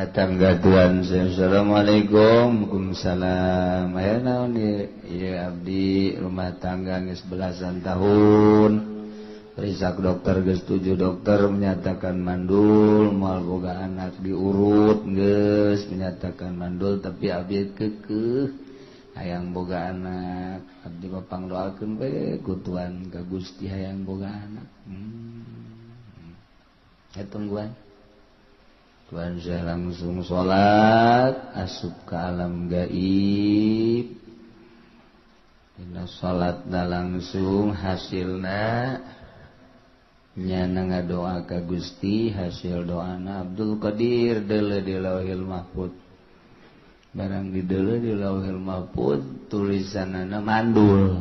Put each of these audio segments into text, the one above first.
Datang ka Tuan, assalamualaikum. Waalaikumsalam. Aya naon ieu? Ieu abdi rumah tangga geus belasan tahun. Periksa dokter geus 7 dokter menyatakan mandul, moal boga anak diurut geus menyatakan mandul, tapi abdi keukeuh hayang boga anak. Abdi mah pangdoakeun we ku Tuhan ka Gusti hayang boga anak. Ya tungguan. Tuhan saya langsung salat asup ke alam gaib. Dina salatna langsung hasilna nyana ngadoa ka Gusti, hasil doana Abdul Qadir deuleu di Lauhil Mahfud. Barang dideuleu di Lauhil Mahfud tulisanana mandul.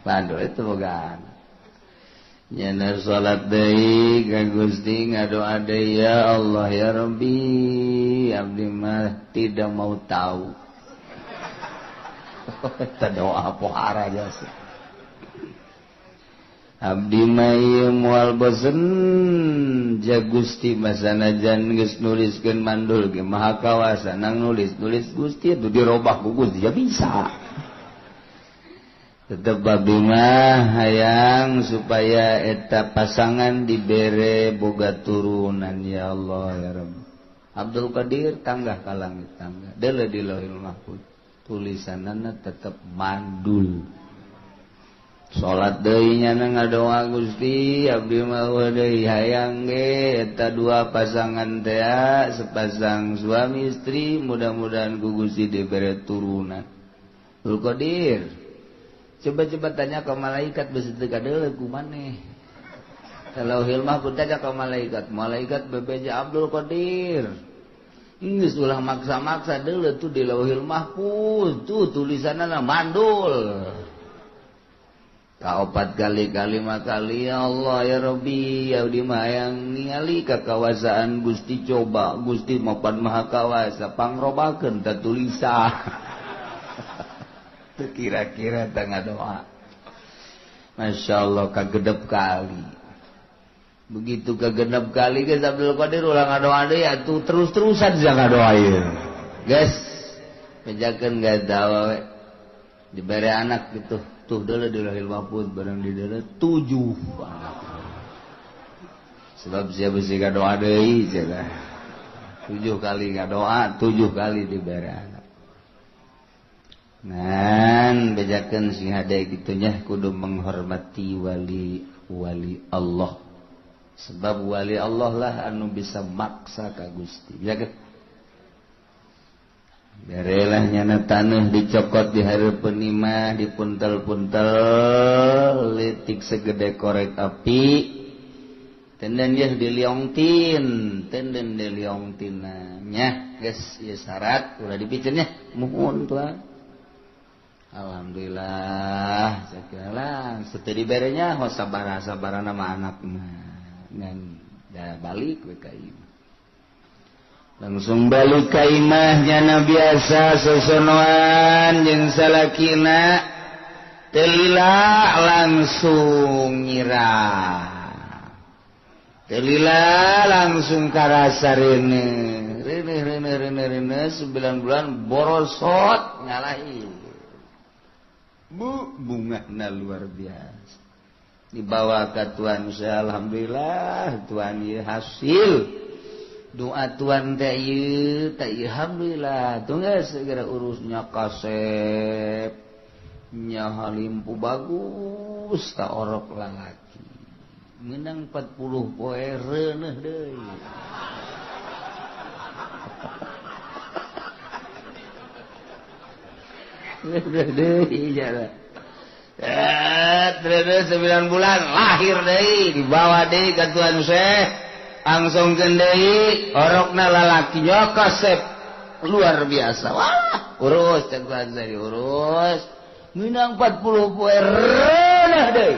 Mandul itu boga anak. Nyana salat deui ka Gusti ngadoa deui, ya Allah ya Rabbi, abdi mah tidak mau tahu. Eta doa pohara jasa. Abdi mah ieu moal bosen ja Gusti masanajan geus nuliskeun mandul ge maha kawasa nang nulis-nulis Gusti itu dirobah ku Gusti ya bisa. Tetep abdi mah hayang supaya eta pasangan dibere boga turunan ya Allah ya Rabb. Abdul Qadir tanggah ka langit tangga deuleu di Lauhil Mahfuz tulisanana tetep mandul. Salat deui nyana ngadoa Gusti abdi mah deui hayang ge eta dua pasangan teh sepasang suami istri mudah-mudahan ku Gusti dibere turunan. Abdul Qadir coba-coba tanya ke malaikat besi teu kadeuleu ku maneh. Kalau hilmah pun tanya ke malaikat, malaikat bebeja Abdul Qadir. Geus ulah maksa-maksa deuleu tuh di Lauhil Mahfuz tuh tulisanna mandul. Kaopat kali kalima kali ya Allah ya Rabbi ya di mah hayang ningali kakawasaan Gusti coba Gusti mapan maha kawasa pangrobakeun ta tulisan. Teu kira-kira tangga doa. Masya Allah kagedep kali. Begitu kagenep kali geus Abdul Qadir ulah ngadoa deui atuh terus-terusan sia ngadoa ieu. Geus bejakeun gak we. Dibere anak gitu. Tuh deuleu di Lauhil Mahfuz barang di deuleu 7 anak. Sebab sia bisi ngadoa deui cenah. 7 kali ngadoa, 7 kali dibere anak. Ngan bejakeun sing hade kitu nya kudu menghormati wali wali Allah. Sebab wali Allah lah anu bisa maksa ka Gusti. Bejakeun. Berelah nyana taneuh dicokot di hareupeun imah dipuntel-puntel litik segede korek api tenden yeuh diliongtin tenden diliongtina nya geus ieu syarat ulah dipiceun nya muhun tuan. Alhamdulillah sakieu sateu diberenya ho sabaraha-sabarana mah anakna ngan da balik we ka imah. Langsung balik ka imah nyana biasa sosonoan jeung salakina teu lila langsung nyirah. Teu lila langsung karasa reuneuh. Reuneuh reuneuh reuneuh reuneuh 9 bulan borosot ngalahi. Bu bungana luar biasa. Dibawa ka Tuhan saya alhamdulillah Tuhan ieu hasil doa Tuhan teh ieu teh alhamdulillah tunggu segera urusnya kasep nya halimpu bagus ta orok lalaki menang 40 poe reuneuh deui. Reuneuh deui jalan. Reuneuh 9 bulan lahir deui dibawa deui ka Tuhan Syekh. Langsung deui orokna lalaki nya kasep luar biasa. Wah, urus cek Tuhan saya urus. Minang 40 poe reuneuh deui.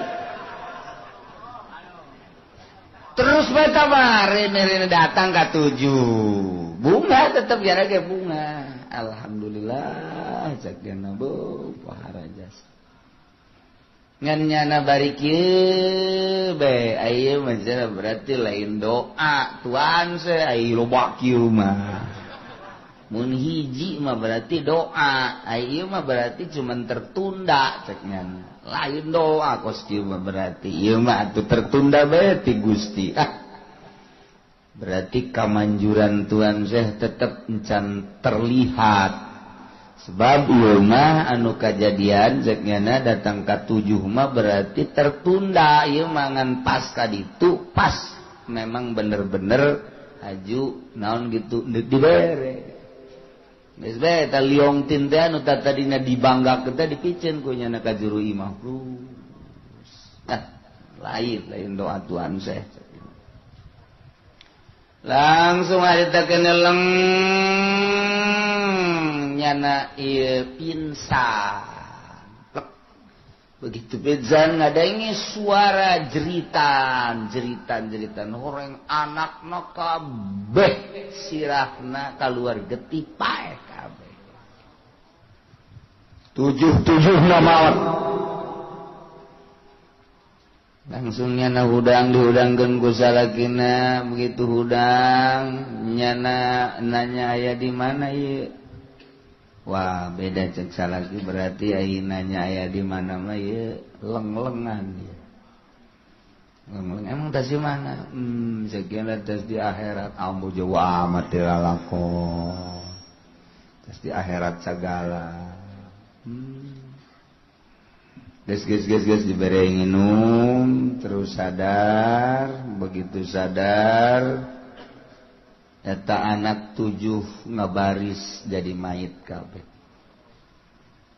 Terus bae tambah rene-rene datang ka 7. Bunga tetep jara ge bunga. Alhamdulillah cek dina bu pohara jasa. Ngan nyana bari kieu bae aya mah berarti lain doa tuan se ai loba kieu mah. Mun hiji mah berarti doa, ai ieu mah berarti cuman tertunda cek nyana. Lain doa kos kieu mah berarti ieu mah atuh tertunda bae ti Gusti. Ah. Berarti kamanjuran Tuhan Syekh tetep encan terlihat. Sebab ieu mah anu kajadian cek nyana datang ka 7 mah berarti tertunda ieu mah ngan pas ka ditu pas memang bener-bener aju naon gitu dibere. Geus bae eta liong tin teh anu tadina dibanggakeun teh dipiceun ku nyana ka juru imah. Nah, lain doa Tuhan Syekh. Langsung harita keneleng nyana ieu pingsan. Begitu pingsan ngadangi suara jeritan horeng anakna kabeh sirahna kaluar getih paeh kabeh. 7-7 maot. Langsung nyana hudang dihudangkeun ku salakina, begitu hudang nyana nanya aya di mana ieu. Wah, beda cek salaki berarti ai nanya aya di mana mah ieu leng-lengan ieu. Leng-leng emang tas di mana? Sekian tas di akhirat ambu jauh amat teu lalakon. Tas di akhirat sagala. Geus dibere nginum terus sadar, begitu sadar eta anak 7 ngabaris jadi mayit kabeh.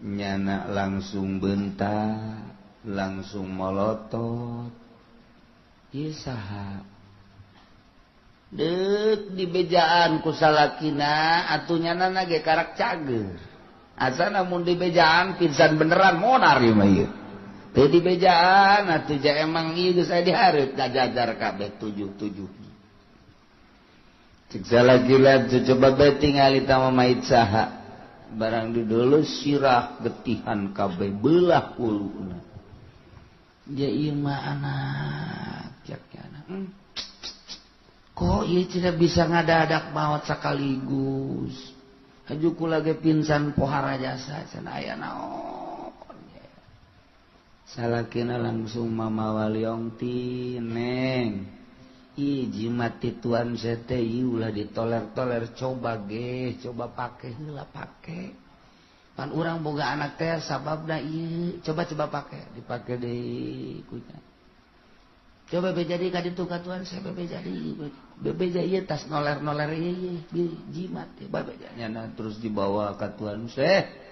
Nyana langsung bentak, langsung molotot. Ieu saha? Deuk dibejaan ku salakina atuh nyana ge karak cager. Asa namun dibejaan pingsan beneran monar ieu mah ieu. Teu dibejaan atuh ja emang ieu geus aya dihareup kajajar kabeh 7-7. Cek salaki coba bae tingali tama mait saha. Barang didulu sirah getihan kabeh belah huluna. Ja ieu mah anak cek anak. Kok ieu tidak bisa ngadadak maot sekaligus. Haju kula ge pingsan pohara jasa cenah aya naon. Salakina langsung mamawa liong ti neng. Ih jimat ti tuan sete ieu ulah ditoler-toler coba ge, coba pake heula pake. Pan urang boga anak teh sababna ieu coba-coba pake, dipake deui kunya. Coba be jadi ka ditu ka tuan saya be jadi bebeja ieu tas noler-noler ieu jimat teh babeja nyana terus dibawa ka tuan Syekh.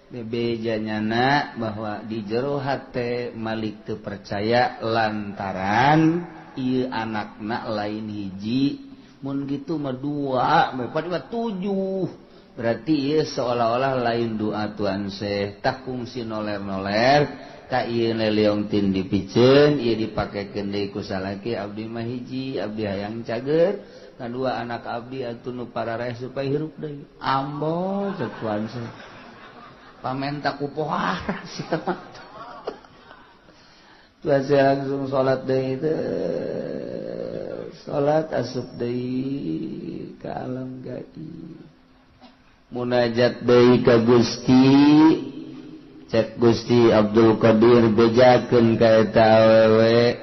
Bebeja nyana bahwa di jero hate Malik teu percaya lantaran ieu anakna lain hiji mun kitu mah 2 4 7 berarti ieu seolah-olah lain doa tuan Syekh tah kungsi noler-noler ka ieu leleong tin dipiceun ieu dipakekeun deui ku salaki abdi mah hiji abdi hayang cager kadua anak abdi atuh nu parareh supaya hirup deui ambo cek tuan Syekh pamenta ku pohara sia mah. Tuan Syekh langsung salat deui teh salat asup deui ka alam gaib munajat deui ka Gusti. Cek Gusti Abdul Qadir bejakeun ka eta awewe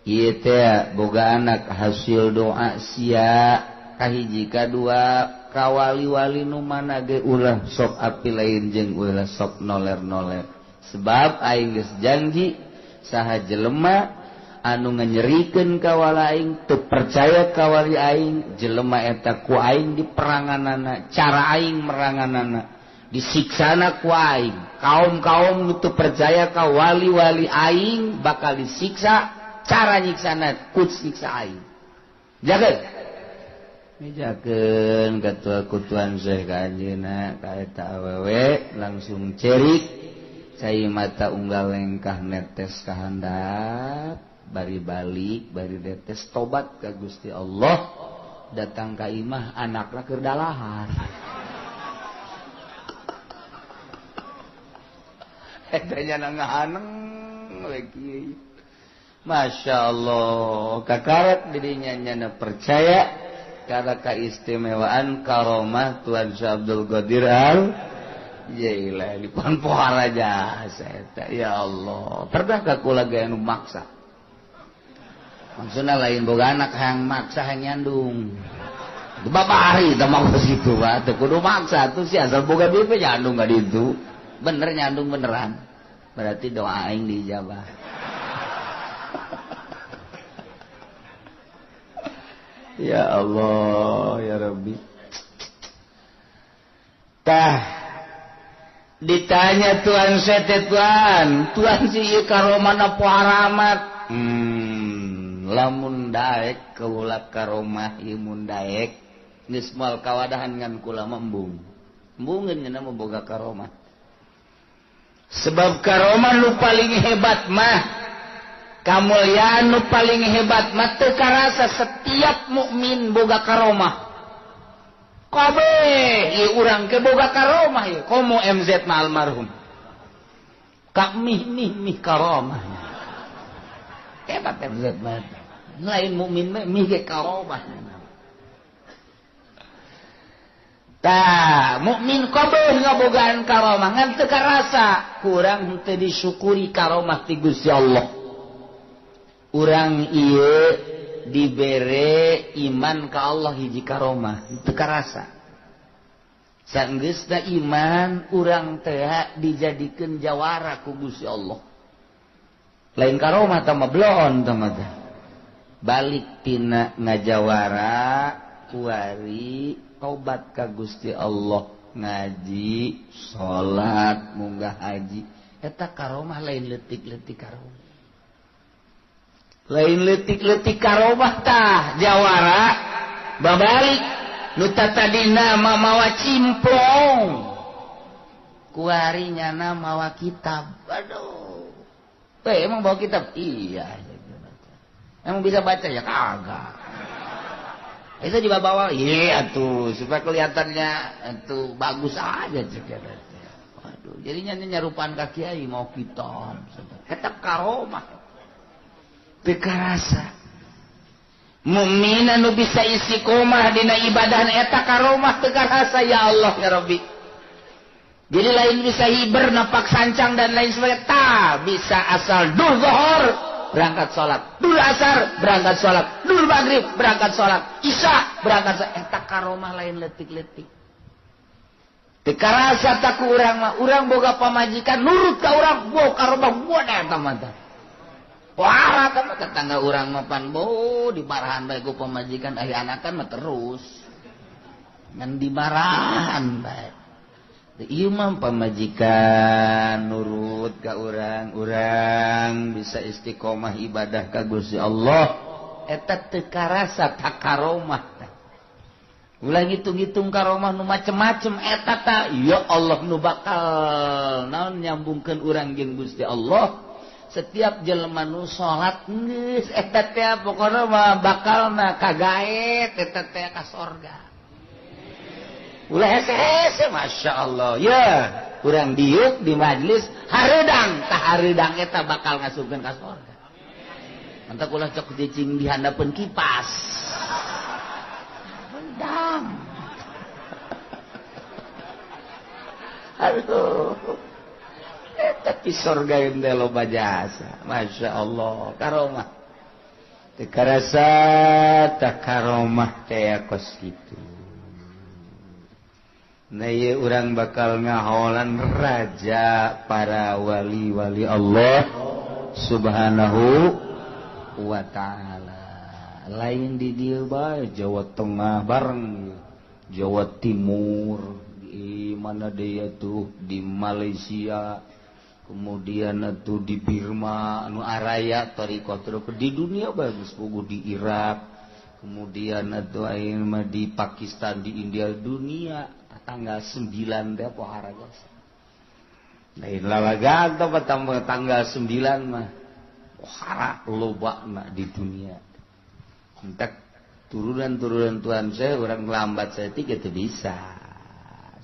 ieu teh boga anak hasil doa sia kahiji kadua kawali-wali nu mana ge ulah sok api lain jeung ulah sok noler-noler sebab aing geus janji saha jelema anu nganyerikeun ka wali aing teu percaya ka wali aing jelema eta ku aing diperanganana cara aing meranganana disiksana ku aing kaum-kaum nu teu percaya ka wali-wali aing bakal disiksa cara nyiksana ku siksa aing jaga mijakeun katua kutuan Syekh ka anjeunna ka eta awewe langsung cerik cai mata unggal lengkah netes ka handap bari balik bari netes tobat ka Gusti Allah datang ka imah anakna keur dalahar. Eta nya ngahaneng we kieu. Masya Allah, kakarat dirinya nyana percaya karena keistimewaan karomah Tuan Syekh Abdul Qadir Al Jailani pon pohara jasa eta. Ya Allah, pernah ka kula ge anu maksa. Maksudna lain boga anak hayang maksa hayang nyandung. Bapak hari teh mah kitu mah teu kudu maksa tuh si asal boga duit we nyandung ka ditu. Bener nyandung beneran. Berarti doa aing diijabah. Ya Allah, ya Rabbi. Tah ditanya Tuhan sete Tuhan, Tuhan si ieu karomahna poharamat. Lamun daek kaula karomah ieu mun daek geus moal kawadahan ngan kula mah embung. Embungeun nya mah boga karomah. Sebab karomah nu paling hebat mah, kamulyaan nu paling hebat mah teu karasa setiap mukmin boga karomah. Kabeh ieu urang ke boga karomah ieu komo MZ mah almarhum. Ka mih mih mih karomah. Hebat MZ mah. Lain mukmin mah mih ge karomah. Tah, mukmin kabeh ngabogaan karomah ngan teu karasa kurang henteu disyukuri karomah ti Gusti Allah. Urang ieu dibere iman ka Allah hiji karomah teu karasa. Sanggeusna iman urang teh dijadikeun jawara ku Gusti Allah. Lain karomah tah mah bloon tah mah teh. Balik tina ngajawara kuari tobat ka Gusti Allah, ngaji, salat, munggah haji. Eta karomah lain leutik-leutik karomah. Lain leutik-leutik karomah tah jawara babalik nu tatadina mawa cimplong kuari nyana mawa kitab. Aduh, emang bawa kitab? Iya. Emang bisa baca? Ya kagak. Itu dibawa-bawa? Iya tuh supaya kelihatannya itu bagus aja. Waduh, jadinya nyarupaan ka kiai mau kitab. Eta karomah teu karasa. Mukmin anu bisa istiqomah dina ibadah eta karomah teu karasa ya Allah ya Rabbi. Jadi lain bisa hiber napak sancang dan lain sebagainya, ta bisa asal dur zuhur berangkat salat, dur asar berangkat salat, dur maghrib berangkat salat, isya berangkat salat. Eta karomah lain leutik-leutik. Teu karasa ta ku urang mah, urang boga pamajikan nurut ka urang, bo karomah buat eta mah tah. Wah, kan tetangga urang mah pan bo dimarahan bae ku pamajikan aya anakan mah terus. Ngan dimarahan bae. Ieu mah pamajikan nurut ka urang, urang bisa istiqomah ibadah ka Gusti Allah. Eta teu karasa ta karomah tah. Ulah ngitung-ngitung karomah nu macem-macem eta ta ya Allah nu bakal naon nyambungkeun urang jeung Gusti Allah. Setiap jelema nu salat geus eta teh pokona mah bakalna kagaet eta teh ka sorga. Ulah hese-hese Masya Allah. Ya, urang diuk di majelis hareudang tah hareudang eta bakal ngasupkeun ka sorga. Mantak ulah cok cicing di handapeun kipas. Hareudang. Aduh. Tapi sorga yang loba jasa. Masya Allah karomah teu karasa tah karomah teh kos kitu. Nah ieu urang bakal ngaholan raja para wali-wali Allah Subhanahu wa ta'ala. Lain di dieu bae, Jawa Tengah bareng, Jawa Timur, di mana dia tuh di Malaysia, kemudian tuh di Birma, anu araya thariqah di dunia bagus puguh di Irak, kemudian atuh ayeuna di Pakistan, di India, dunia tanggal 9 teh pohara jasa. Lain lalagan teh tanggal 9 mah pohara lobana di dunia. Entek turunan-turunan Tuhan saya orang lambat saya tiga teu bisa.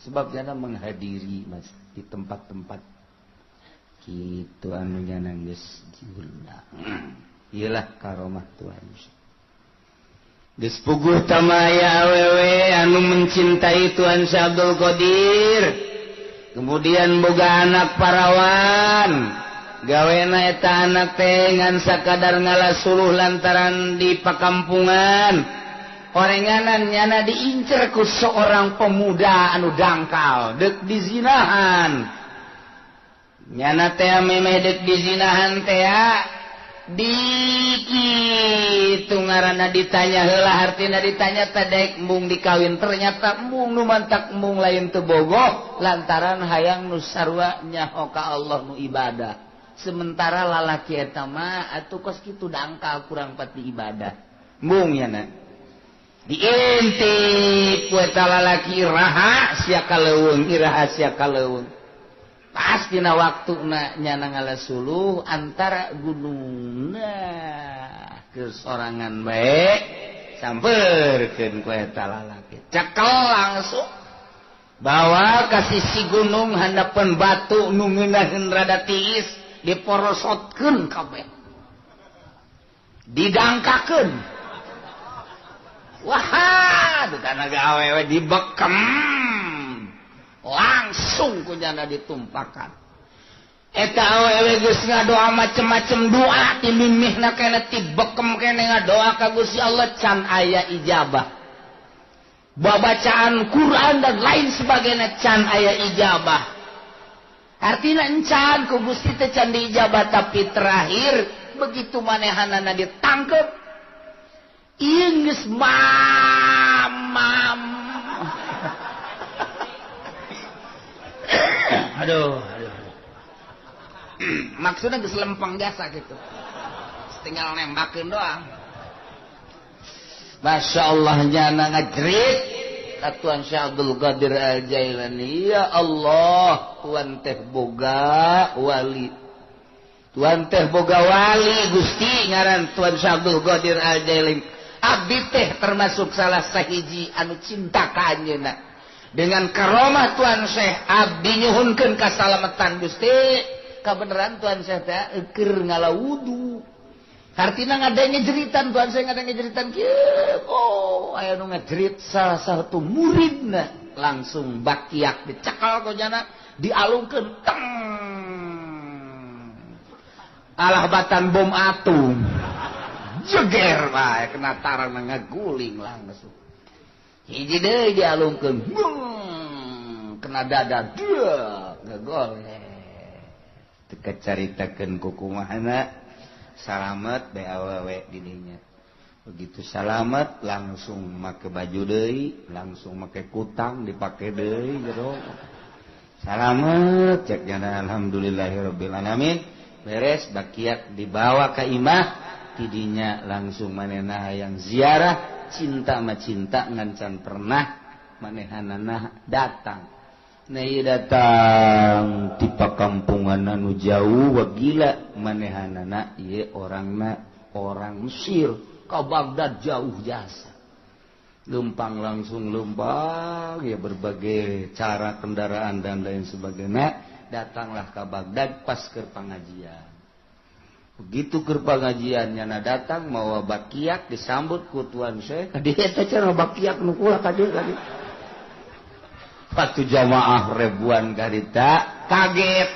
Sebab jana menghadiri mas di tempat-tempat Kitu anu nyana geus diundang. Iyalah karomah Tuhan. Geus puguh tamaya awewe anu mencintai Tuhan Syekh Abdul Qadir. Kemudian boga anak parawan. Gawena eta anak teh ngan sakadar ngalasuluh lantaran di pakampungan. Orenganan nyana diincer ku seorang pemuda anu dangkal dek dizinahan. Nyana teh memeh dek dizinahan teh dikitu ngaranna ditanya heula hartina ditanya teh daek embung dikawin ternyata embung nu mantak embung lain teu bogoh lantaran hayang nu sarua nyaho ka Allah nu ibadah. Sementara lalaki eta mah atuh kos kitu dangkal kurang pati ibadah. Embung nyana diintip ku eta lalaki iraha sia kaleuweung iraha sia kaleuweung. Pas dina waktuna nyana ngalasuluh antara gunungna kesorangan bae sampeurkeun ku eta lalaki. Cekel langsung bawa ka sisi gunung handapeun batu nu ngeunaheun rada tiis diporosotkeun kabeh. Didangkakeun. Wah, karena awewe dibekem langsung ku nyana ditumpakan. Eta awewe geus ngadoa macem-macem doa ti mimihna keneh ti bekem keneh ngadoa ka Gusti Allah can aya ijabah. Babacaan Quran dan lain sebagainya can aya ijabah. Artina encan ku Gusti teh can diijabah tapi terakhir begitu manehanana ditangkep ieu geus mamam. Aduh, aduh. Maksudnya geus lempeng jasa gitu. Tinggal nembakeun doang. Masya Allah nyana ngajerit ka Tuan Syekh Abdul Qadir Al-Jailani, ya Allah, Tuan teh boga wali. Tuan teh boga wali Gusti ngaran Tuan Syekh Abdul Qadir Al-Jailani. Abdi teh termasuk salah sahiji anu cinta ka anjeunna. Dengan karomah Tuan Syekh abdi nyuhunkeun kasalamatan Gusti. Kabeneran Tuan Syekh teh keur ngala wudu. Hartina ngadenge jeritan Tuan Syekh ngadenge jeritan kieu. Oh, aya nu ngajerit salah satu muridna langsung bakiak dicekal ku jana dialungkeun teng. Alah batan bom atom. Jeger bae kena tarang ngaguling langsung. Hiji deui dialungkeun, kena dada, deuh, ngegoleh. Teu kacaritakeun ku kumahana, salamet bae awewe di dinya. Begitu salamet langsung make baju deui, langsung make kutang dipake deui jero. Salamet cek jana alhamdulillahirabbil alamin. Beres bakiak dibawa ka imah, tidinya langsung manehna hayang ziarah. Cinta ma cinta ngancan pernah manehanana datang. Nah ieu datang ti pakampungan anu jauh wagila manehanana ieu orangna orang Mesir ka Baghdad jauh jasa. Lempang langsung lempang ya berbagai cara kendaraan dan lain sebagainya datanglah ka Baghdad pas keur pangajian. Begitu keur pangajian nyana datang mawa bakiak disambut ku Tuan Syekh. Ka dieu eta cenah bakiak nu kula ka dieu ka dieu. Patu jamaah ribuan karita kaget.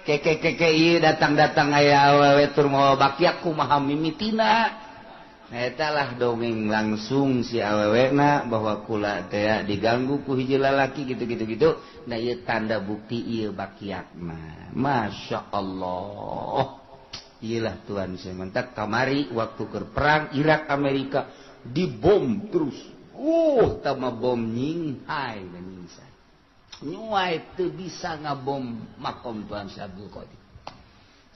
Keke keke ieu datang-datang aya awewe tur mawa bakiak kumaha mimitina. Eta lah dongeng langsung si awewena bahwa kula teh diganggu ku hiji lalaki gitu-gitu gitu. Nah ieu tanda bukti ieu bakiakna. Masya Allah. Iyalah Tuhan saya mantak kamari waktu keur perang Irak Amerika dibom terus. Tama bom nyinghai dan nyingsai. Nyuai teu bisa ngabom makom Tuhan Syekh Abdul Qadir.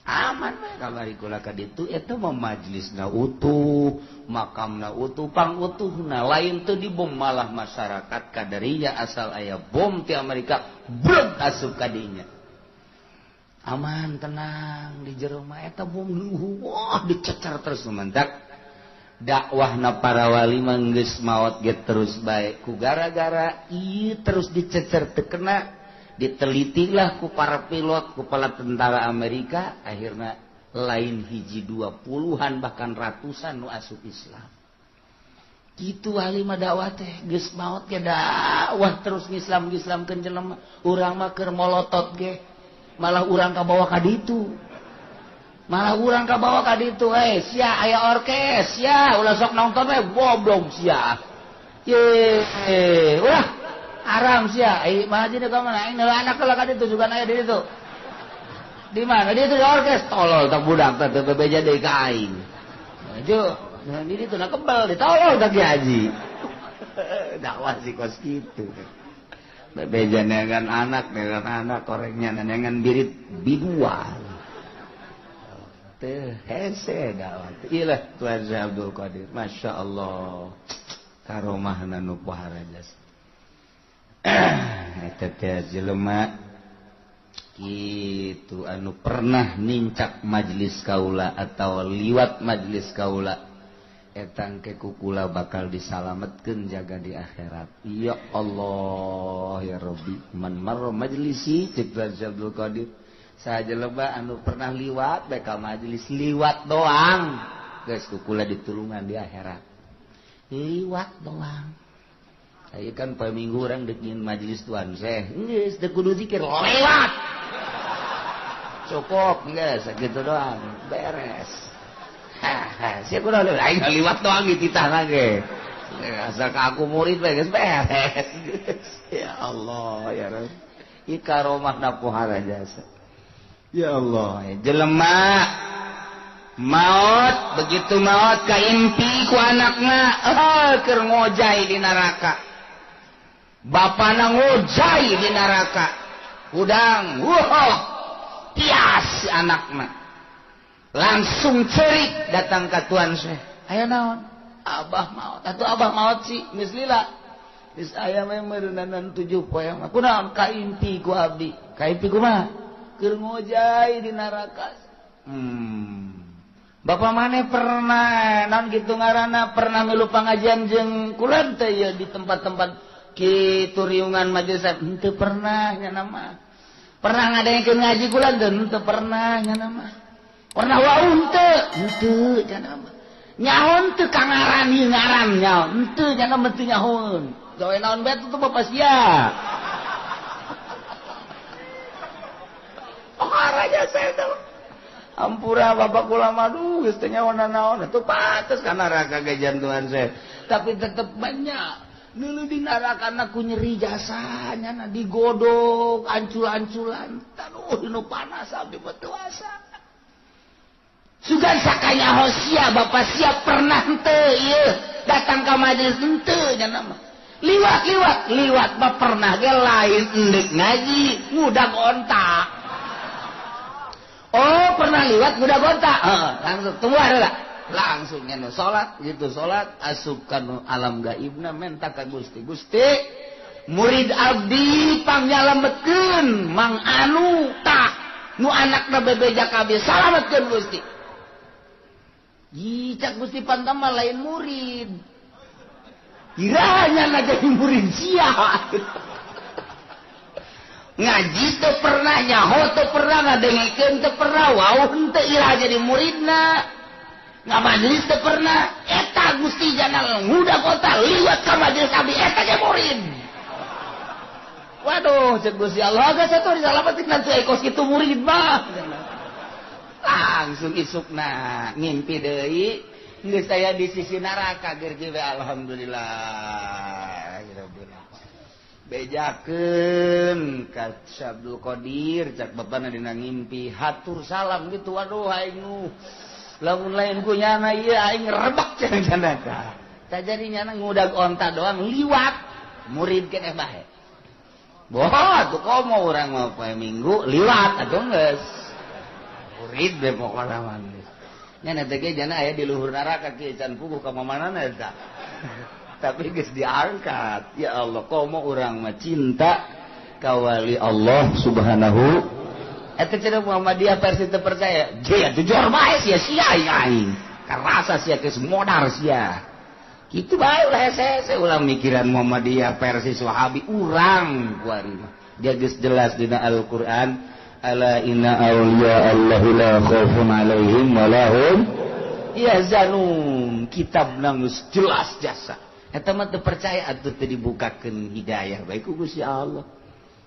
Aman mah kamari kula ka ditu eta mah majlisna utuh, makamna utuh, pangutuhna lain teu dibom malah masyarakat kadarinya asal aya bom ti Amerika breg asup ka dinya. Aman tenang di jero mah eta bom wah dicecer terus mantak dakwahna para wali mah geus maot ge terus bae ku gara-gara ieu terus dicecer teu kena Ditelitilah ku para pilot, kepala tentara Amerika, akhirnya lain hiji dua puluhan bahkan ratusan nu asup Islam. Kitu ahli mah dakwah teh geus maot ge dakwah terus ngislam-ngislamkeun jelema. Urang mah keur molotot ge malah urang kabawa ka ditu. Malah urang kabawa ka ditu, sia aya orkes sia ulah sok nonton we goblok sia. Ye, ulah haram sia. Ai mah haji ka mana? Aing anak heula ka ditu juga aya di ditu. Di mana? Di ditu di orkes tolol tak budak teh teu bebeja deui ka aing. Maju di ditu na kebel ditolol tak ki haji. Dakwah sih kos kitu. Bebeja neangan anak korengnya neangan birit biduan. Teu hese dakwah. Ilah Tuan Abdul Qadir, Masya Allah. Karomahna nu pohara jasa. Eta teh jelema kitu anu pernah nincak majelis kaula atau liwat majelis kaula etang ke kukula bakal disalametkeun jaga di akhirat. Ya Allah ya Rabbi, man marra majlisi cek Abdul Qadir saha jelema anu pernah liwat bae ka majelis liwat doang geus kukula ditulungan di akhirat. Liwat doang. Aya kan poe minggu urang deuk nyin majelis Tuan Syekh geus teu kudu zikir lewat. Cukup geus sakitu doang beres. Haha, sia kudu aing liwat doang dititah ge. Asal ka aku murid bae geus beres. Ya Allah ya Rabb. Ieu karomahna pohara jasa. Ya Allah, jelema maot begitu maot kaimpi ku anakna keur ngojay di neraka. Bapana ngojay di neraka. Hudang, wuh, tias anakna. Langsung cerik datang ka Tuan Syekh. Aya naon? Abah maot. Atuh abah maot sih, geus lila. Geus aya mah meureunanan 7 poe mah. Kunaon kaimpi ku abdi? Kaimpi kumaha? Keur ngojay di neraka. Bapak maneh pernah naon kitu ngaranna pernah milu pangajian jeung kula teh ya di tempat-tempat kitu riungan majelis henteu pernah nya mah. Pernah ngadengkeun ngaji kula teh henteu pernah nya mah. Pernah wau henteu henteu nya mah. Nyaho teu ka ngaran ieu ngaran nyaho henteu nya mah teu nyahoeun. Gawe naon bae tuh bapak sia. Oh raja saya tuh. Ampura bapak kula mah duh geus teu nyaho naon atuh pantes ka neraka ge jantuan saya. Tapi tetep banyak nulu di neraka na ku nyeri jasanya na digodok ancul-anculan aduh nu panas abdi mah teu asa. Sugan sakanya hosia bapak sia pernah henteu ieu datang ka majelis henteu nya mah. Liwat-liwat liwat mah pernah ge lain endek ngaji ngudag onta. Oh pernah liwat ngudag onta, langsung tunggu heula. Langsung nya salat gitu salat asupkan alam gaibna menta ka Gusti. Gusti murid abdi pangyalametkeun mang anu tah nu anakna bebeja kabeh salametkeun Gusti. Cak Gusti pantama lain murid. Kiranya na jadi murid sia. Ngaji teu pernah nyaho teu pernah ngadengekeun teu pernah wau henteu ira jadi muridna. Ngamajelis teu pernah eta Gusti jana ngudag kota liwat ka majelis abdi eta ge murid. Waduh cek Gusti Allah geus atuh disalametkeun teu kos kitu murid mah. Langsung isukna ngimpi deui geus aya di sisi neraka geur ge alhamdulillah. Bejakeun ka Abdul Qadir cak bapana dina ngimpi hatur salam gitu waduh aing nu lamun lain ku nyana ieu aing rebek cenah cenah tah. Tah jadi nyana ngudag onta doang liwat murid keneh bae. Boh atuh komo urang mah poe Minggu liwat atuh geus. Murid be pokona mah geus. Nya teh ge jana aya di luhur neraka kieu can puguh ka mamanana eta. Tapi geus diangkat. Ya Allah komo urang mah cinta ka wali Allah Subhanahu. Eta cenah Muhammadiyah versi teu percaya. Je atuh jor bae sia sia aing. Karasa sia geus modar sia. Kitu bae ulah hese-hese ulah mikiran Muhammadiyah versi Wahabi urang kuari mah. Dia geus jelas dina Al-Qur'an ala inna awliya Allahi la khaufun alaihim wa lahum yahzanun. Kitab geus jelas jasa. Eta mah teu percaya atuh teu dibukakeun hidayah bae ku Gusti Allah.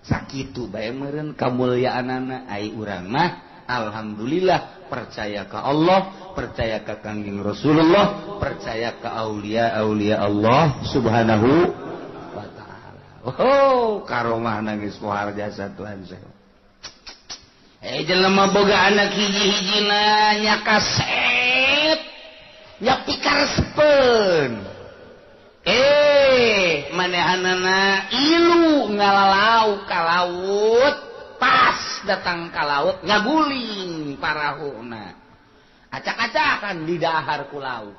Sakitu bae meureun kamulyaanana ai urang mah alhamdulillah percaya ka Allah, percaya ka Kangjeng Rasulullah, percaya ka aulia-aulia Allah Subhanahu wa taala. Oh, karomah nangis pohar jasa Tuhan saya. Jelema boga anak hiji-hijina nya kasep, nya pikaresepeun. Manehanana ilu ngalalau ka laut, pas datang ka laut ngaguling parahuna. Acak-acakan di dahar ku laut.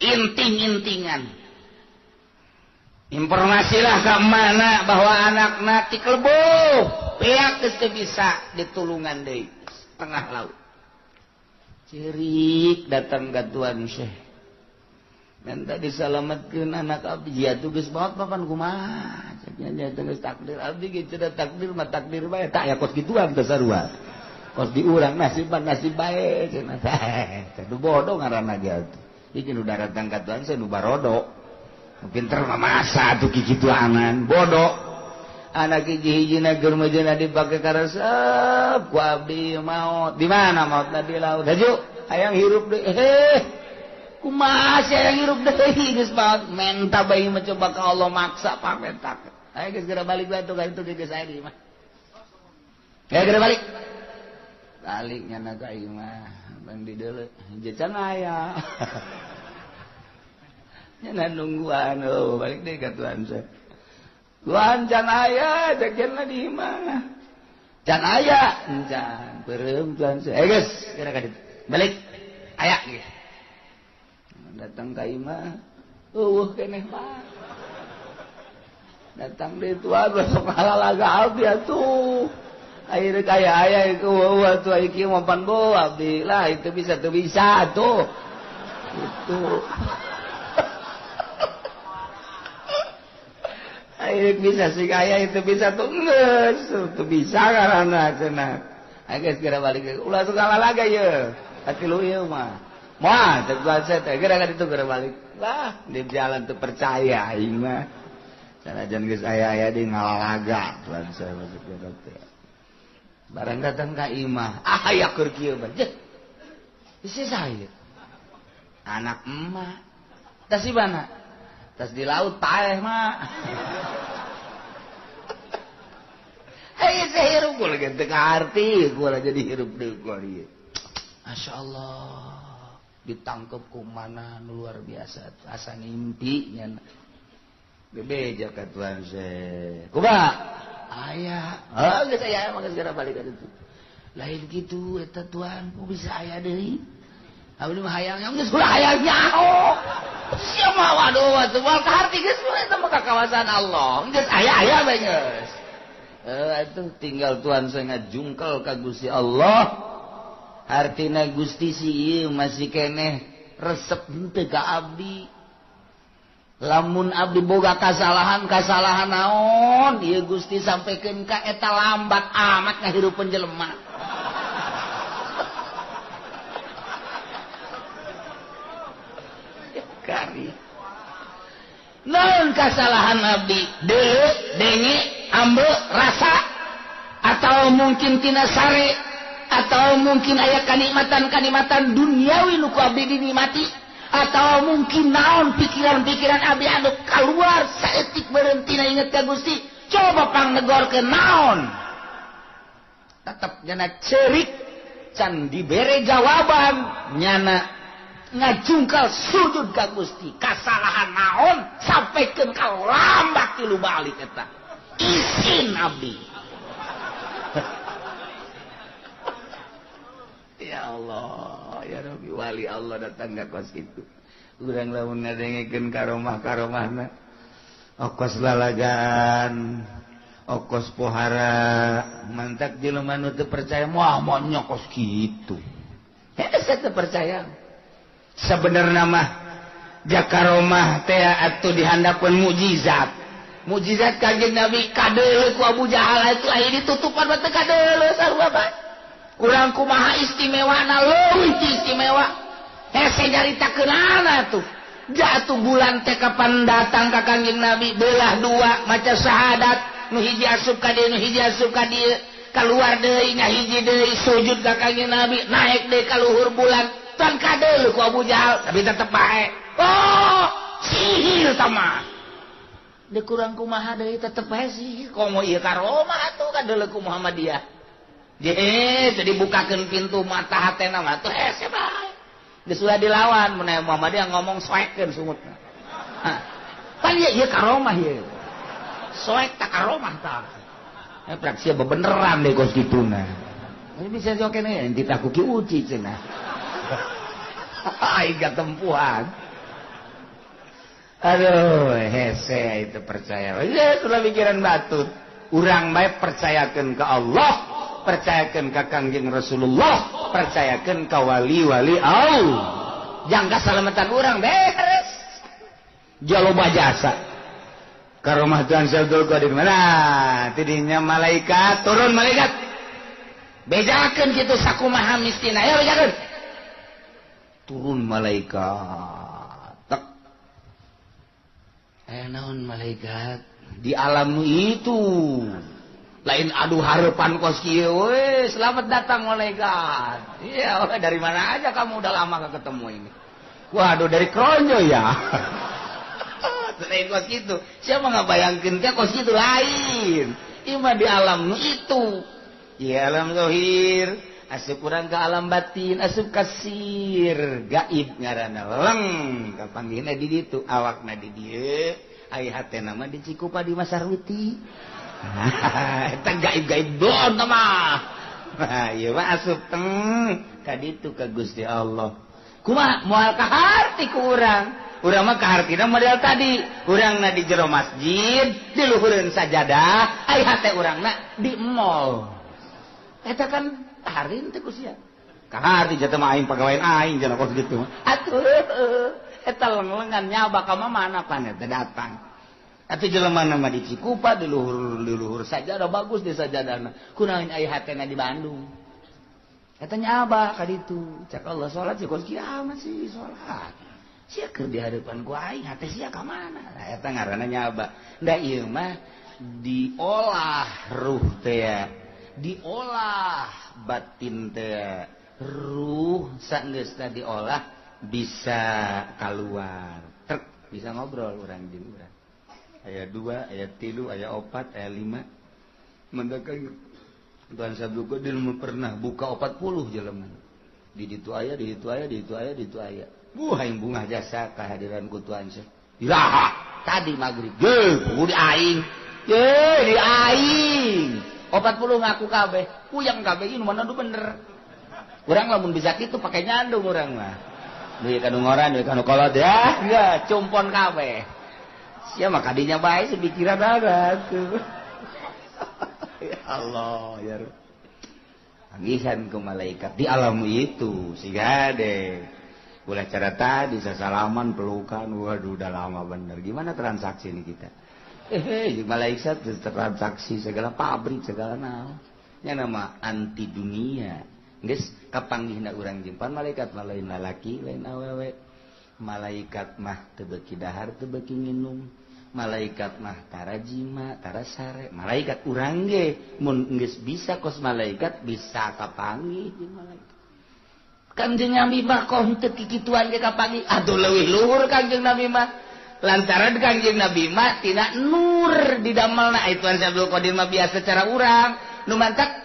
Inting-intingan. Informasilah ke mana bahwa anakna tikelbuh, pihak geus teu bisa ditulungan deui tengah laut. Cerik datang ka Tuan Syekh. Minta disalamatkeun anak abdi, ya tuh geus maot papan kumaha? Ceknya nya geus takdir abdi ge cenah takdir mah takdir bae. Tak ya kos gituan teh sarua. Kos di urang nasib nasib bae cenah teh. Nu bodoh ngaranna ge atuh. Iki nu daratang ka Tuhan saya nu barodo. Pinter mah masa atuh kikituanan, bodoh. Anak hiji-hijina keur mejeuna dipake karesep ku abdi maot. Di mana maotna di laut? Haju hayang hirup deui. Heh. Kumaha sia hayang hirup deui geus maot menta bae mencoba ka Allah maksa pamentak. Ayo geus geura balik bae tuh ka itu geus aya di imah. Ayo geura balik. Balik nyana ka imah, bang di deuleu can aya. Nyana nungguan oh balik deui ka Tuhan saya. Tuhan can aya jagenna di imah. Can aya, can beureum Tuhan saya. Eh geus geura ka ditu. Balik. Aya geus. Datang ka imah, eueuh keneh mah. Datang deui Tuhan besok halalaga abdi atuh. Akhirnya kaya aya itu eueuh atuh ai kieu mah pan bo abdi lah itu bisa teu bisa atuh. Itu. Ayo bisa sih kaya itu bisa tuh geus teu bisa karana cenah. Ayo geus geura balik ulah suka lalaga ye. Hati lu ieu mah. Moal teu kuasa teh geura ka ditu geura balik. Lah di jalan teu percaya aing mah. Sanajan geus aya-aya di ngalalaga Tuhan saya masuk teh. Barang datang ka imah, ah aya keur kieu mah. Jeh. Isi saya. Anak emak. Tas di mana? Tas di laut paeh mah. Hei, saya hirup gua lagi teu kaarti, gua jadi hirup deui gua ieu. Masya Allah, ditangkep ku mana luar biasa, asa ngimpi nya. Bebeja ka Tuhan saya. Kumaha? Aya. Oh, geus aya mah geus geura balik ka ditu. Lain kitu eta Tuhan, ku bisa aya deui. Abdi mah hayang geus ulah hayang nyaho. Sia mah waduh atuh moal kaharti geus eta mah ka kawasan Allah. Geus aya-aya bae geus. Atuh tinggal Tuhan saya ngajungkel ka Gusti Allah. Artina Gusti si ieu masih keneh resep henteu ka abdi. Lamun abdi boga kasalahan naon ieu Gusti sampaikan ka eta lambat amat ngahirupeun jelema. Kari. Naon kasalahan abdi? Deuk, denge, ambe, rasa atau mungkin tina sare atau mungkin aya kanikmatan-kanikmatan duniawi nu ku abdi dinikmati atau mungkin naon pikiran-pikiran abdi anu keluar saeutik berhenti na inget ka Gusti coba pangnegorkeun naon tetep nyana cerik can dibere jawaban nyana ngajungkal sujud ka Gusti kasalahan naon sampaikan ka lambat tilu balik eta isin abdi. Ya Allah, ya Rabbi, wali Allah datang ka kos itu. Urang lamun ngadengekeun karomah-karomahna. Okos lalagan, okos pohara, mantak jelema nu teu percaya moal moal kos kitu. Hese teu percaya. Sebenarna mah jakaromah teh atuh dihandapeun mukjizat. Mujizat Kanjeng Nabi kadeuleu ku Abu Jahal itu aya ditutupan mah teu kadeuleu sarua bae. Urang kumaha istimewana leuwih istimewa. Hese nyaritakeunana tuh. Jatuh bulan teh kapan datang ka Kanjeng Nabi belah dua maca syahadat nu hiji asup ka dieu nu hiji asup ka dieu keluar deui nya hiji deui sujud ka Kanjeng Nabi naik deui ka luhur bulan tan kadeuleu ku Abu Jahal tapi tetep bae. Oh, sihir tah mah. Deuk kurang kumaha deui tetep bae sihir. Komo ieu karomah atuh kadeuleu ku Muhammadiyah. Jadi bukakeun pintu mata hatena mah tuh hese bae. Geus ulah dilawan mun Muhammadiyah ngomong soekeun sungutna. Pan ieu ieu karomah ieu. Soek tak karomah tah. Eh praksi bebeneran deh kos kituna. Ini bisa joke nih enti ku Ki Uci cenah. Aing tempuhan. Aduh, hese itu percaya. Ya, itulah pikiran batur. Urang bae percayakeun ke Allah, percayakeun ka Kangjeng Rasulullah, percayakeun ka wali-wali Allah. Jangka salamatan urang beres. Jaloba jasa. Karomah Tuhan Abdul Qadir mana? Tidinya malaikat turun malaikat. Bejakeun kitu sakumaha mistina. Ya bejakeun. Turun malaikat. Tek. Naon malaikat di alam itu. Lain aduh harapan kos kieu we, selamat datang malaikat. Iya, dari mana aja kamu udah lama gak ketemu ini. Waduh, dari Kronjo ya. Lain kos gitu. Siapa nggak bayangkeun teh kos kitu lain. Ieu mah di alam itu. Di alam zahir, asup urang ke alam batin, asup kasir, gaib ngaranna leng kapanggihna di ditu, awakna di dieu, ai hatena mah di Cikupa di Masarwiti. Eta gaib-gaib doang mah. Nah, ieu mah asup teng ka ditu ka Gusti Allah. Kumaha moal kaharti ku urang. Urang mah kahartina model tadi. Urangna di jero masjid, di luhureun sajadah, ai hate urangna di mall. Eta kan kaharti teh ku sia. Kaharti jatuh mah aing pagawean aing cenah kos kitu. Atuh eta leng-lengan nyaba ka mana pan eta datang. Atuh jelema mah di Cikupa di luhur sajadah bagus di sajadahna. Kunaon aya hatena di Bandung. Eta nyaba ka ditu. Cak Allah salat sih kos kiamat sih salat. Sia keur di hadapan ku aing hate sia ka mana? Nah, eta ngaranna nyaba. Da ieu mah diolah ruh teh, diolah batin teh. Ruh saenggeusna diolah bisa keluar. Trek bisa ngobrol urang jeung urang. Aya 2, aya 3, aya 4, aya 5. Mendakan Tuhan Sabtu Qadir pernah buka 40 jelema. Di ditu aya, di ditu aya, di ditu aya, di ditu aya. Buah aing bungah jasa kehadiran ku Tuhan Syekh. Iraha tadi maghrib. Ye, kudu di aing. Ye, di aing. 40 ngaku kabeh. Puyeng kabeh ieu mana nu bener. Urang lamun bisa kitu pake nyandung urang mah. Duit kanu ngoran, duit kanu kolot ya. Enggak, cumpon kabeh. Sia mah kadinya bae sepikiran ada tuh. Ya Allah ya Rabb. Panggihan ke malaikat di alam itu siga deh. Ulah cara tadi sasalaman pelukan, waduh udah lama bener. Gimana transaksi ini kita? Malaikat transaksi segala pabrik segala naon. Nya nama anti dunia. Geus kapanggihna urang jempan malaikat mah lain lalaki lain awewe. Malaikat mah teu beuki dahar teu beuki nginum. Malaikat mah tara jima tara sare. Malaikat urang ge mun geus bisa kos malaikat bisa kapanggih jeung malaikat. Kangjeng Nabi mah kok henteu kikituan ge kapanggih. Aduh leuwih luhur Kangjeng Nabi mah. Lantaran Kangjeng Nabi mah tina nur didamelna. Ai Tuhan Abdul Qadir mah biasa cara urang. Nu mantak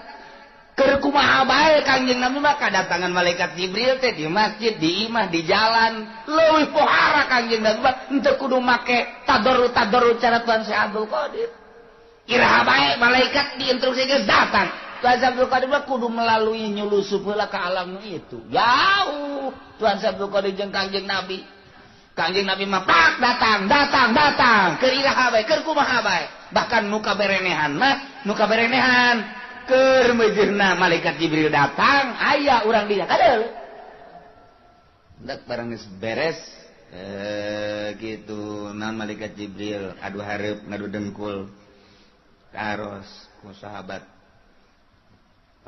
keur kumaha bae Kangjeng Nabi mah kadatangan malaikat Jibril teh di masjid, di imah, di jalan. Leuwih pohara Kangjeng Nabi mah henteu kudu make tadarru-tadarru cara Tuhan Syekh Abdul Qadir. Iraha bae malaikat diinstruksikeun datang. Tuhan Abdul Qadir mah kudu melalui nyulusup heula ka alam itu. Jauh Tuhan Abdul Qadir jeung Kangjeng Nabi. Kangjeng Nabi mah pak datang, datang, datang. Keur iraha bae, keur kumaha bae. Bahkan nu kaberenehan mah, nu kaberenehan keur meujeuhna malaikat Jibril datang, aya urang dia kadeul. Ndak barang geus beres kitu na malaikat Jibril adu hareup ngadu dengkul karos ku sahabat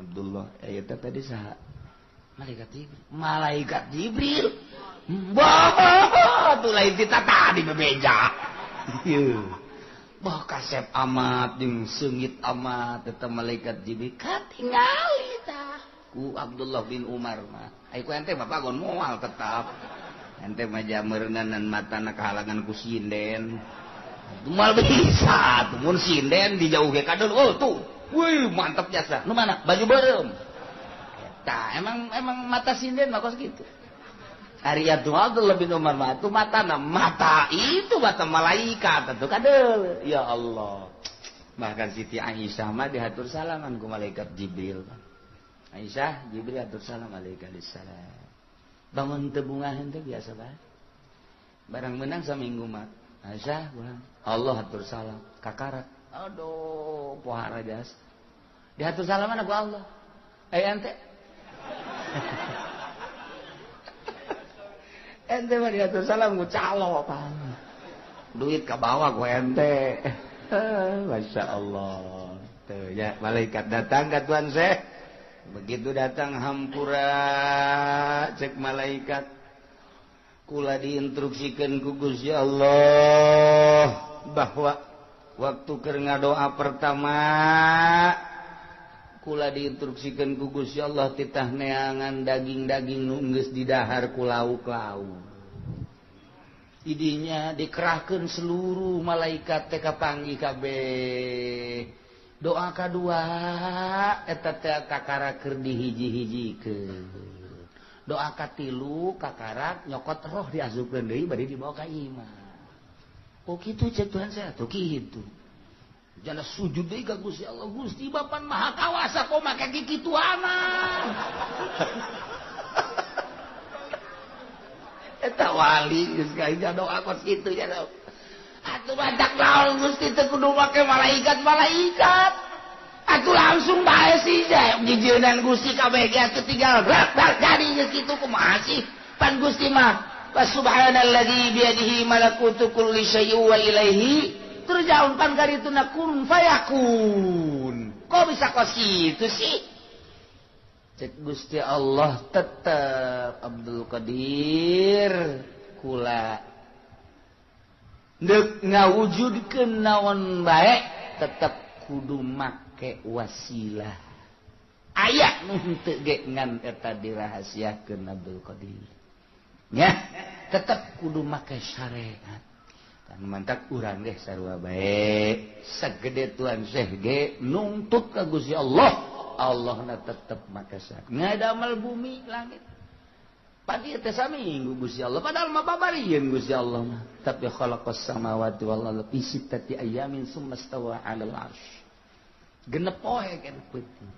Abdullah eta tadi saha malaikat Jibril malaikat Jibril bah tuh lain tita tadi bebeja bah kasep amat jeung seungit amat eta malaikat Jibril katingali tah ku Abdullah bin Umar mah ai ku ente mah pagon moal tetap ente mah jameureunnan matana kahalangan ku sinden moal bisa tuh mun sinden dijauh ge kadon oh tuh wih mantap jasa nu mana baju beureum eta emang mata sinden mah kos kitu. Ari Abdullah bin Umar mah tuh matana mata itu mata malaikat atuh kadel ya Allah. Bahkan Siti Aisyah mah dihatur salaman ku malaikat Jibril. Aisyah Jibril hatur salam alaika salam. Bangun teu bungaheun teh biasa bae. Barang menang saminggu mah Aisyah Allah hatur salam kakarak. Aduh pohara jas. Dihatur salaman ku Allah. Aya ente. Ente mah diatur salam ku calo apa. Duit ka bawah ku ente. Masya Allah. Tuh ya malaikat datang ka Tuan Syekh. Begitu datang hampura cek malaikat. Kula diinstruksikeun ku Gusti Allah bahwa waktu keur ngadoa pertama kula diinstruksikeun ku Gusti Allah titah neangan daging-daging nu geus didahar ku lauk-lauk. Idinya dikerahkeun seluruh malaikat teh kapanggih kabeh. Doa kadua eta teh kakara keur dihiji-hijikeun. Doa katilu kakarak nyokot roh diasupkeun deui bari dibawa ka imah. Oh kitu cek Tuhan saya tuh kitu. Jana sujud deui ka Gusti Allah, Gusti Bapan Maha Kawasa kok make kikituanan. Eta wali geus ka doa kos kitu ya. Atuh badak naon Gusti teu kudu make malaikat-malaikat. Atuh langsung bae sih jijeunan Gusti kabeh ge atuh tinggal brak brak jadi geus kitu kumaha sih? Pan Gusti mah wa subhanalladzi biyadihi malakutu kulli syai'in wa ilaihi turja'un pan karituna kun fayakun. Kok bisa kos kitu sih? Cek Gusti Allah tetep Abdul Qadir kula deuk ngawujudkeun naon bae tetep kudu make wasilah. Aya nu henteu ge ngan eta dirahasiakeun Abdul Qadir. Nya tetep kudu make syariat. Kan mantak urang ge sarua bae sagede Tuan Syekh ge nungtut ka Gusti Allah. Allahna tetep make syariat. Ngadamel bumi langit. Padi teh saminggu Gusti Allah padahal mah babarieun Gusti Allah mah. Tapi khalaqas samawati wal arda fi sittati ayamin summa stawa 'alal 'arsy. Genep poe kan peuting.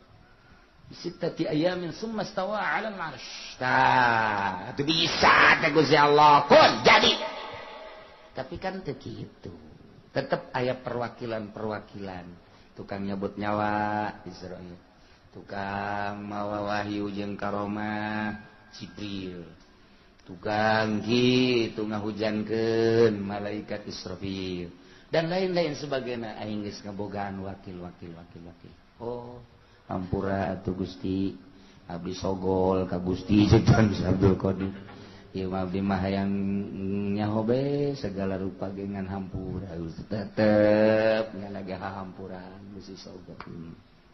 Sittati ayamin summa stawa 'alal 'arsy. Tah, itu bisa teh Gusti Allah kun jadi. Tapi kan teu kitu. Tetep aya perwakilan-perwakilan. Tukang nyebut nyawa Israil. Tukang mawa wahyu jeung karomah Jibril. Tukang kitu ngahujankeun malaikat Israfil dan lain-lain sebagainya. Aing geus ngabogaan wakil. Oh, ampura atuh Gusti, abdi sogol ka Gusti jeung Abdul Qadir. Ieu mah abdi mah hayang nyaho be segala rupa ge ngan hampura tetep nya lagi hahampuran Gusti sogol.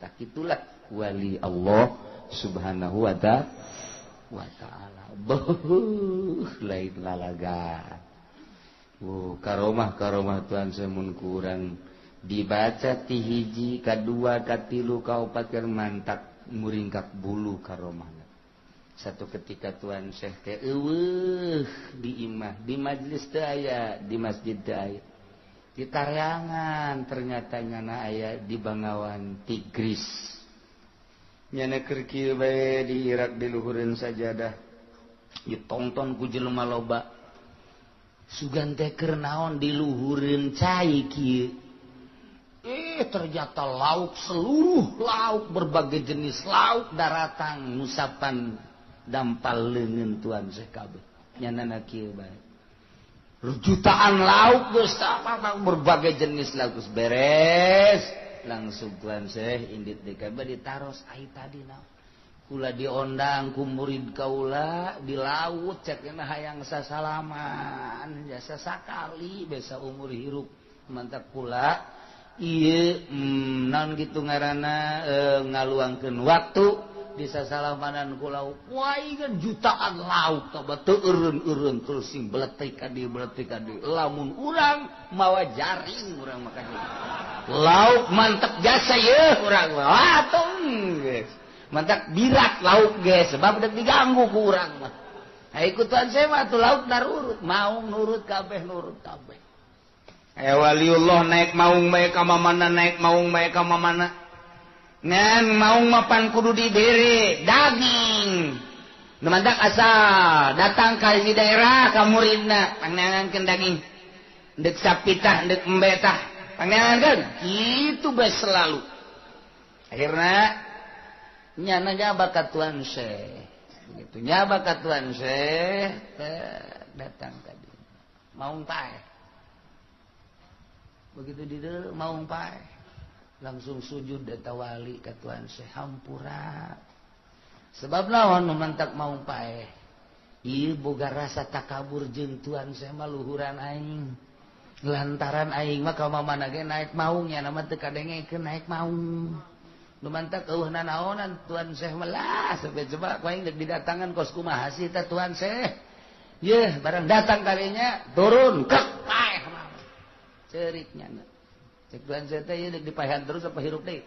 Tak itulah wali Allah Subhanahu wa ta'ala. Beuh lain lalaga. Karomah Tuhan semun kurang dibaca ti hiji kadua katilu kaopat keur mantak muringkak bulu karomah. Satu ketika Tuhan Syekh teh eueuh di imah, di majelis teu aya, di masjid teu aya. Di Taryangan ternyata nyana aya di Bangawan Tigris. Nyana keur kieu bae di Irak di luhureun sajadah. Ditonton ku jelema loba. Sugan teh keur naon di luhureun cai kieu. Ternyata lauk seluruh lauk berbagai jenis lauk daratang ngusapan dampal leungeun Tuan Syekh kabeh. Nyanana kieu bae. Jutaan lauk geus berbagai jenis lauk geus beres. Langsung Tuan Syekh indit deui ka ditaros ai tadi naon. Kula diondang ku murid kaula di laut cek hayang sasalaman jasa sakali besa umur hirup mantap kula ieu naon kitu ngaranna ngaluangkeun waktu di sasalamanan ku lauk wah jutaan lauk coba teu eureun-eureun terus sing beletik ka dieu lamun urang mawa jaring urang maka lauk mantep jasa yeuh urang mah atuh geus mantap birat lauk ge sebab dek diganggu ku urang mah. Ai ku Tuan saya mah atuh lauk narurut maung nurut kabeh nurut kabeh. Aya waliullah naik maung bae ka mamana naik maung bae ka mamana. Ngan maung mapan kudu dibere daging. Nu mantak asal datang ka hiji daerah ka muridna pangneangankeun daging. Deuk sapitah deuk embetah pangneangankeun kitu bae selalu. Akhirna nyana nyaba ka Tuan Syekh. Begitu nyaba ka Tuan Syekh datang tadi maung paeh. Begitu di maung paeh langsung sujud data wali ka Tuan Syekh hampura. Sebab lawan memantak maung paeh ieu boga rasa takabur jeung Tuan Syekh mah luhuran aing. Lantaran aing mah ka mamana ge naik maung nya mah teu kadengekeun naik maung. Lumantak eueuh nanaonan Tuan Syekh melah sampai coba ku aing deuk didatangan kos kumaha sih teh Tuan Syekh. Yeuh barang datang kalinya turun kek paeh ceuriknya. Cek Tuan Syekh teh ieu deuk dipaehan terus apa hirup deui.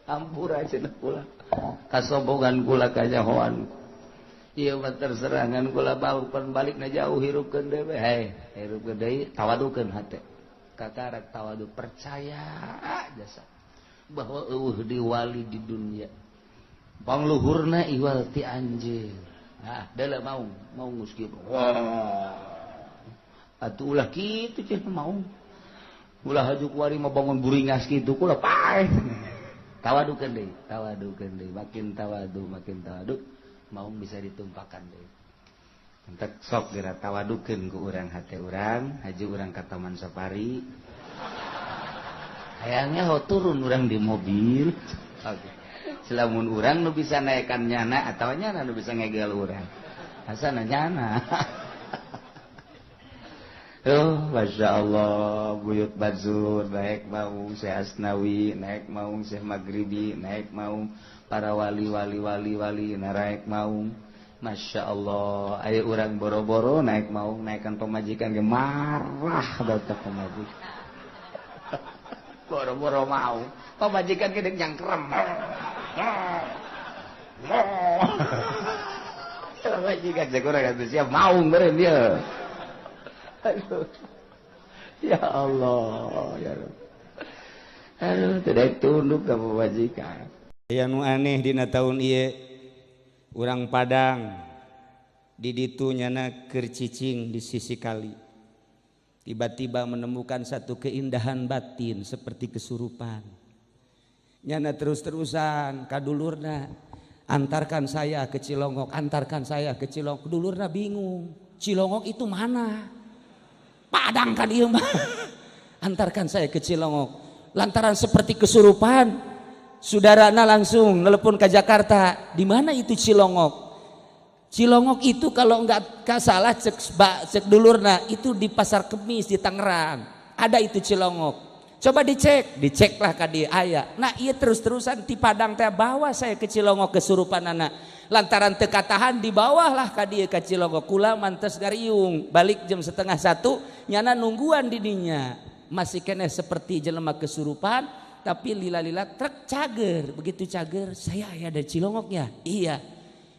Ampura cenah kula. Kasobogan kula kanyahoan. Ieu mah terserangan kula bau pan balikna jauh hirupkeun deui we. Hei, hirupkeun deui tawadukeun hate. Kakarak tawadu percaya jasa bahwa eueuh di wali di dunia pangluhurna iwal ti anjeun. Nah, deuleu maung, maung geus kieu. Atuh ulah kitu cenah maung. Ulah haju kuari mah bangun buringas kitu kula paeh. Tawadukeun deui, makin tawadu, maung bisa ditumpakan deui. Entek sok geura tawadukeun ku urang hate urang, haju urang ka Taman Safari. Hayangnya ho turun urang di mobil. Oke. Selamun urang nu bisa naekan nyana atau nyana nu bisa ngegel urang. Asana nyana. Oh, Masya Allah, Buyut Bazur naik maung, Syekh Asnawi naik maung, Syekh Maghribi naik maung, para wali-wali wali-wali naik maung. Masya Allah, ayo urang boro-boro naik maung, naikkan pemajikan ge marah baca pemajikan. Boro-boro mau pemajikan gede nyangkrem. Pemajikan saya kurang siap maung beren dia. Aduh. Ya Allah, ya Rabb. Aduh, tidak tunduk ke pemajikan. Aya nu aneh dina taun ieu urang Padang di ditu nyana keur cicing di sisi kali. Tiba-tiba menemukan satu keindahan batin seperti kesurupan. Nyana terus-terusan kadulurna, antarkan saya ke Cilongok, antarkan saya ke Cilongok. Dulurna bingung, Cilongok itu mana? Padang kan ieu mah. Antarkan saya ke Cilongok. Lantaran seperti kesurupan, saudarana langsung nelpon ke Jakarta, di mana itu Cilongok? Cilongok itu kalau enggak salah cek dulurna itu di Pasar Kemis di Tangerang. Ada itu Cilongok. Coba dicek, diceklah ka dieu aya. Nah, ieu terus-terusan di Padang teh bawa saya ke Cilongok kesurupan anak. Lantaran teu katahan dibawahlah ka dieu ka Cilongok. Kula mantes gariung, balik jam 12:30 nyana nungguan di dinya. Masih keneh seperti jelema kesurupan tapi lila-lila truk cager. Begitu cager, saya aya ada Cilongoknya. Iya.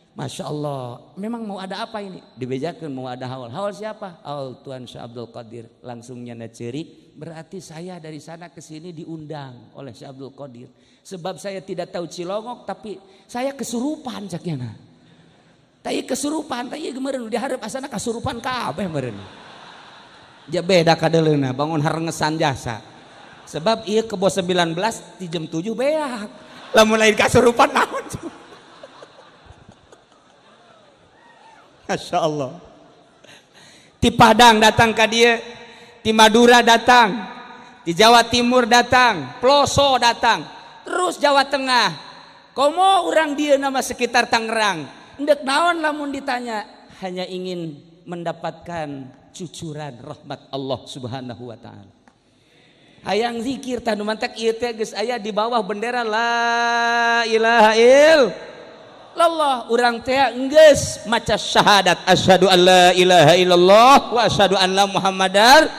Masya Allah, memang mau ada apa ini? Dibejakan mau ada haul. Haul siapa? Haul Tuan Syekh Abdul Qadir. Langsung nyana cerik, berarti saya dari sana ke sini diundang oleh Syekh Abdul Qadir. Sebab saya tidak tahu Cilongok, tapi saya kesurupan cak nyana. Tapi kesurupan, tapi kemarin diharap asana kesurupan kabeh meureun. Ja beda kadeleuna, bangun harengesan jasa. Sebab ieu kebo 19 di jam 7 beak. Lamun lain kasurupan naon? Masya Allah. Ti Padang datang ka dieu, ti Madura datang, ti Jawa Timur datang, Ploso datang, terus Jawa Tengah. Komo urang dieu nama sekitar Tangerang. Endek naon lamun ditanya, hanya ingin mendapatkan cucuran rahmat Allah Subhanahu wa taala. Hayang zikir tah nu mantak ieu teh geus aya di bawah bendera la ilaha illallah. Urang teh geus maca syahadat asyhadu an la ilaha illallah wa asyhadu anna Muhammadar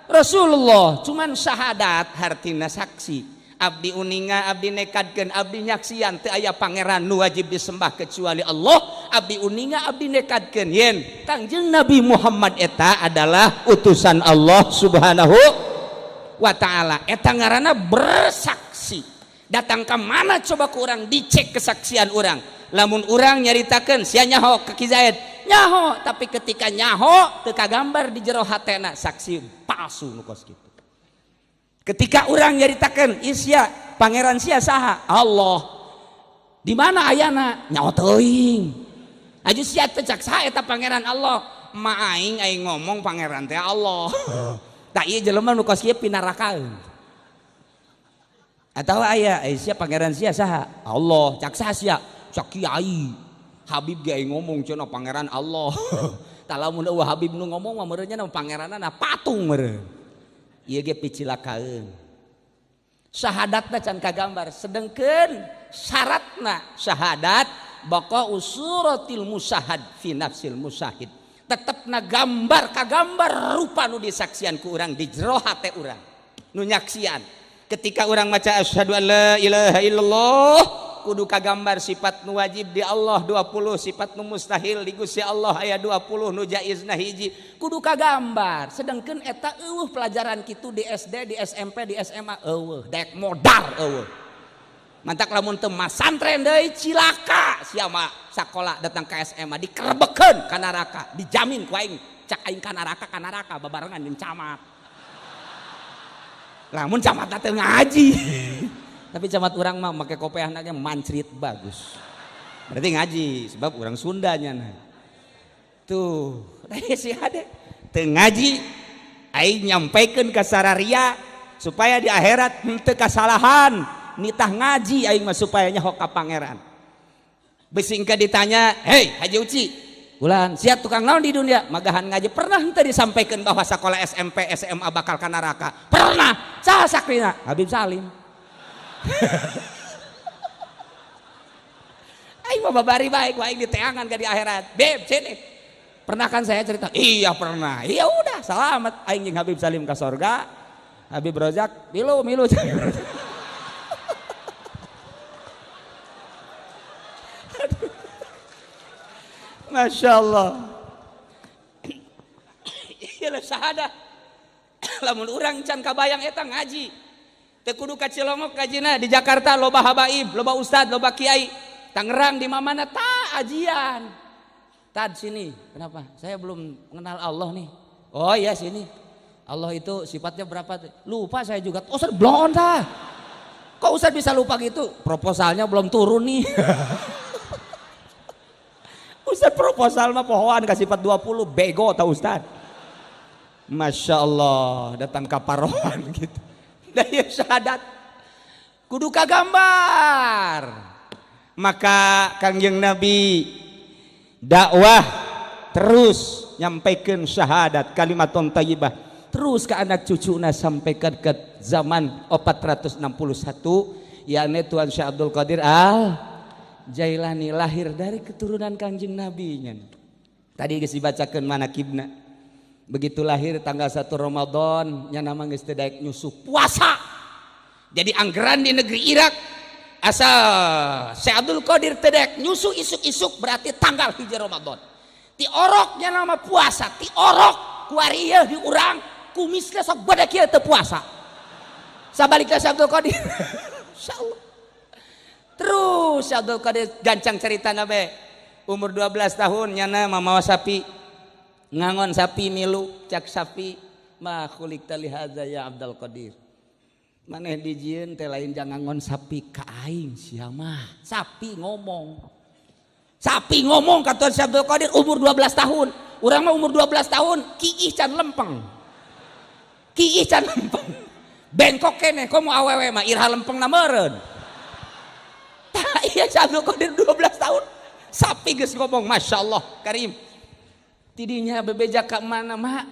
Rasulullah. Cuman syahadat hartina saksi. Abdi uninga, abdi nekadkeun, abdi nyaksian teu aya pangeran nu wajib disembah kecuali Allah. Abdi uninga, abdi nekadkeun yen Kangjeng Nabi Muhammad eta adalah utusan Allah Subhanahu wa ta'ala. Eta ngaranna bersaksi. Datang ke mana coba ku urang dicek kesaksian urang. Lamun urang nyaritakeun sia nyaho ka Ki Zaid, nyaho, tapi ketika nyaho teu kagambar di jero hatena saksi palsu nu kos kitu. Ketika urang nyaritakeun sia pangeran sia saha? Allah. Di mana ayana? Nyaho teuing. Aju sia teh cak saha eta pangeran Allah? Ma aing aing ngomong pangeran teh Allah. Tak ieu jelema nu kos kieu pinarakaeun. Atawa aya sia pangeran sia saha? Allah. Cak saha sia? Cak kiai. Habib ge aing ngomong cenah pangeran Allah. Tah lamun eueuh Habib nu ngomong mah meureun nya pangeranna patung meureun. Ieu ge picilakaeun. Syahadatna can kagambar, sedengkeun syaratna syahadat baqa usuratil musahad fi nafsil musahid. Tetepna gambar kagambar rupa nu disaksian ku urang di jero hate urang nu nyaksian. Ketika urang maca asyhadu an la ilaha illallah kudu kagambar sifat nu wajib di Allah 20, sifat nu mustahil di Gusti Allah aya 20, nu jaizna hiji, kudu kagambar. Sedengkeun eta eueuh pelajaran kitu di SD, di SMP, di SMA eueuh, daek modar eueuh. Mantak lamun teu masantren deui cilaka sia mah sakola datang ka SMA dikerebekeun ka neraka, dijamin ku aing cak aing ka neraka babarengan jeung camat. Lamun camat teh ngaji. Tapi camat urang mah make kopeahna ge mancrit bagus. Berarti ngaji sebab urang Sundanya nah. Tuh, si hade teu ngaji aing nyampaikeun ka sararia supaya di akhirat henteu kasalahan. Nitah ngaji aing mah supaya nyaho ka pangeran. Bisi engke ditanya, "Hei Haji Uci, ulan sia tukang naon di dunia?" Magahan ngaji. Pernah henteu disampaikan bahwa sekolah SMP, SMA bakal ka neraka? Pernah. Saha sakrina? Habib Salim. Aing mah babari baik, aing diteangan ka di akhirat. Beb, sini. Pernah kan saya cerita? Iya pernah. Iya udah, selamat aing jeung Habib Salim ka sorga. Habib Rozak milu milu. Masya Allah. Iyalah syahadah. Lamun urang can kabayang eta ngaji. Teu kudu ka Cilongok ngajina, di Jakarta loba habaib, loba ustad, loba kiai. Tangerang di mana ta ajian. Tad sini, kenapa? Saya belum kenal Allah nih. Oh iya sini. Allah itu sifatnya berapa? Lupa saya juga. Oh, Ustaz blon tah. Kok Ustaz bisa lupa gitu? Proposalnya belum turun nih. Ustaz proposal mah pohoan ka sifat 20, bego tau Ustaz. Masya Allah, datang kaparohan gitu. Daya syahadat kudu kagambar. Maka Kangjeng Nabi dakwah terus nyampaikan syahadat kalimatun thayyibah terus ke anak cucuna sampai ke zaman 461 yakni Tuan Syekh Abdul Qadir Al Jailani lahir dari keturunan Kangjeng Nabi nya. Tadi geus dibacakeun manakibna. Begitu lahir tanggal 1 Ramadan nya nama geus teu daek nyusup puasa. Jadi anggeran di negeri Irak asal Syekh Abdul Qadir teu daek nyusu isuk-isuk berarti tanggal 1 Ramadan. Ti orok nya nama puasa, ti orok kuari ieu di urang kumisna sok bade kieu teu puasa. Sabalikna Syekh Abdul Qadir. Insyaallah. Terus Syekh Abdul Qadir gancang ceritana be. Umur 12 tahun nyana mamawa sapi. Ngangon sapi milu cak sapi ma khuliqta li hadza ya Abdul Qadir. Maneh dijieun teh lain jangan ngangon sapi ka aing sia mah. Sapi ngomong. Sapi ngomong ka Tuan Syekh Abdul Qadir umur 12 tahun. Urang mah umur 12 tahun kiih can lempeng. Kiih can lempeng. Bengkok keneh komo awewe mah iraha lempengna meureun. Tah ieu Syekh Abdul Qadir 12 tahun. Sapi geus ngomong Masya Allah Karim. Tidinya bebeja ka mana mak?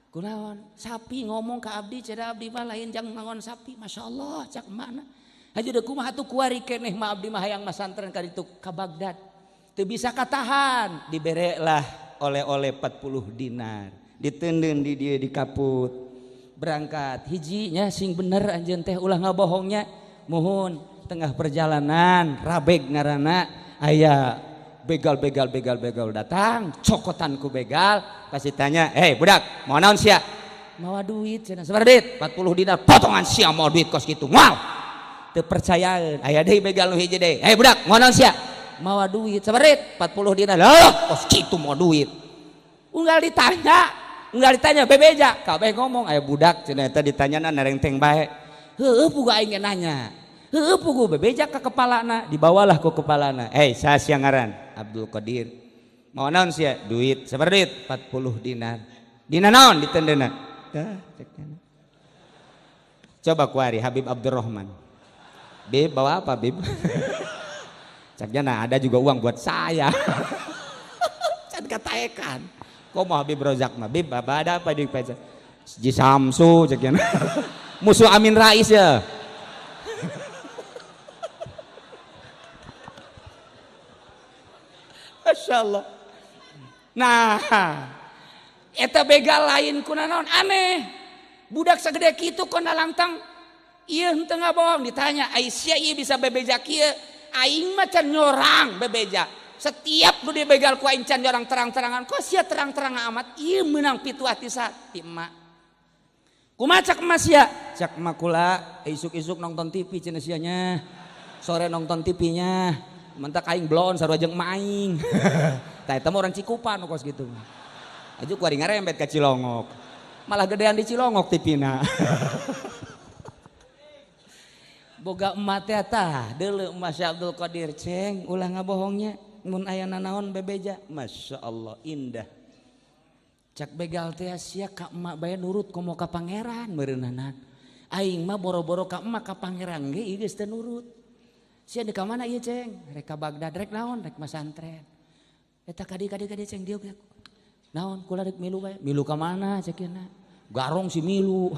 Kunaon? Sapi ngomong ka abdi cenah abdi mah lain jang ngangon sapi. Masya Allah cak mana? Haji deui kumaha atuh kuari keneh mah abdi mah hayang masantren ka ditu ka Baghdad. Teu bisa katahan, diberelah oleh-oleh 40 dinar. Diteundeun di dieu di kaput. Berangkat hijinya sing bener anjeun teh ulah ngabohongnya. Muhun tengah perjalanan rabeg ngaranna aya begal begal begal begal datang, cokotan ku begal, pasti tanya, "Hei budak, mau naon sia?" Mawa duit cenah. Sabaraha duit? 40 dinar. Potongan sia mau duit kos kitu. Moal. Teu percayaan. Aya deui begal nu hiji deui. "Hei budak, mau naon sia?" Mawa duit. Sabaraha duit? 40 dinar. Loh, kos kitu mau duit. Unggal ditanya bebeja, kabeh ngomong aya budak cenah eta ditanyana narengteng bae. Heueuh pugu aing ge nanya. Heueuh pugu bebeja ka kepalana, dibawalah ku kepalana. "Hei, saha sia ngaran?" Abdul Qadir. Mau naon sia? Duit. Sabaraha duit? 40 dinar. Dina naon ditendeuna? Tah, cek. Coba kuari Habib Abdurrahman. Bib, bawa apa, Bib? Caknya nah ada juga uang buat saya. Can kataekan. Kok mau Habib Rozak mah? Bib, apa ada apa di pecah? Ji Samsu caknya. Musuh Amin Rais ya. Masya Allah. Nah, eta begal lain kuna naon aneh. Budak segede kitu kona langtang ieu henteu ngabohong ditanya, "Ai sia ieu bisa bebeja kieu?" Aing mah can nyorang bebeja. Setiap nu dibegal ku aing can nyorang terang-terangan. Kok sia terang-terang amat? Ieu meunang pituah ti ti emak. Kumaha cak emak sia? Cak emak kula isuk-isuk nonton TV cenah sia nya. Sore nonton TV-nya. Mentak aing blon sarua jeung emak aing. Tah eta mah orang Cikupa nu kos kitu. Aju kuari ngarembet ka Cilongok. Malah gedean di Cilongok TV-na. Boga emak teh tah deuleu emak Syekh Abdul Qadir ceng ulah ngabohongnya mun aya nanaon bebeja. Masya Allah indah. Cak begal teh sia ka emak bae nurut komo ka pangeran meureunana. Aing mah boro-boro ka emak ka pangeran ge ieu geus teu nurut. Sia di ka mana ieu ceng? Rek ka Baghdad rek naon? Rek masantren. Eta kadi-kadi ceng dieu naon kula rek milu bae. Milu ka mana cek cenah? Garong si milu.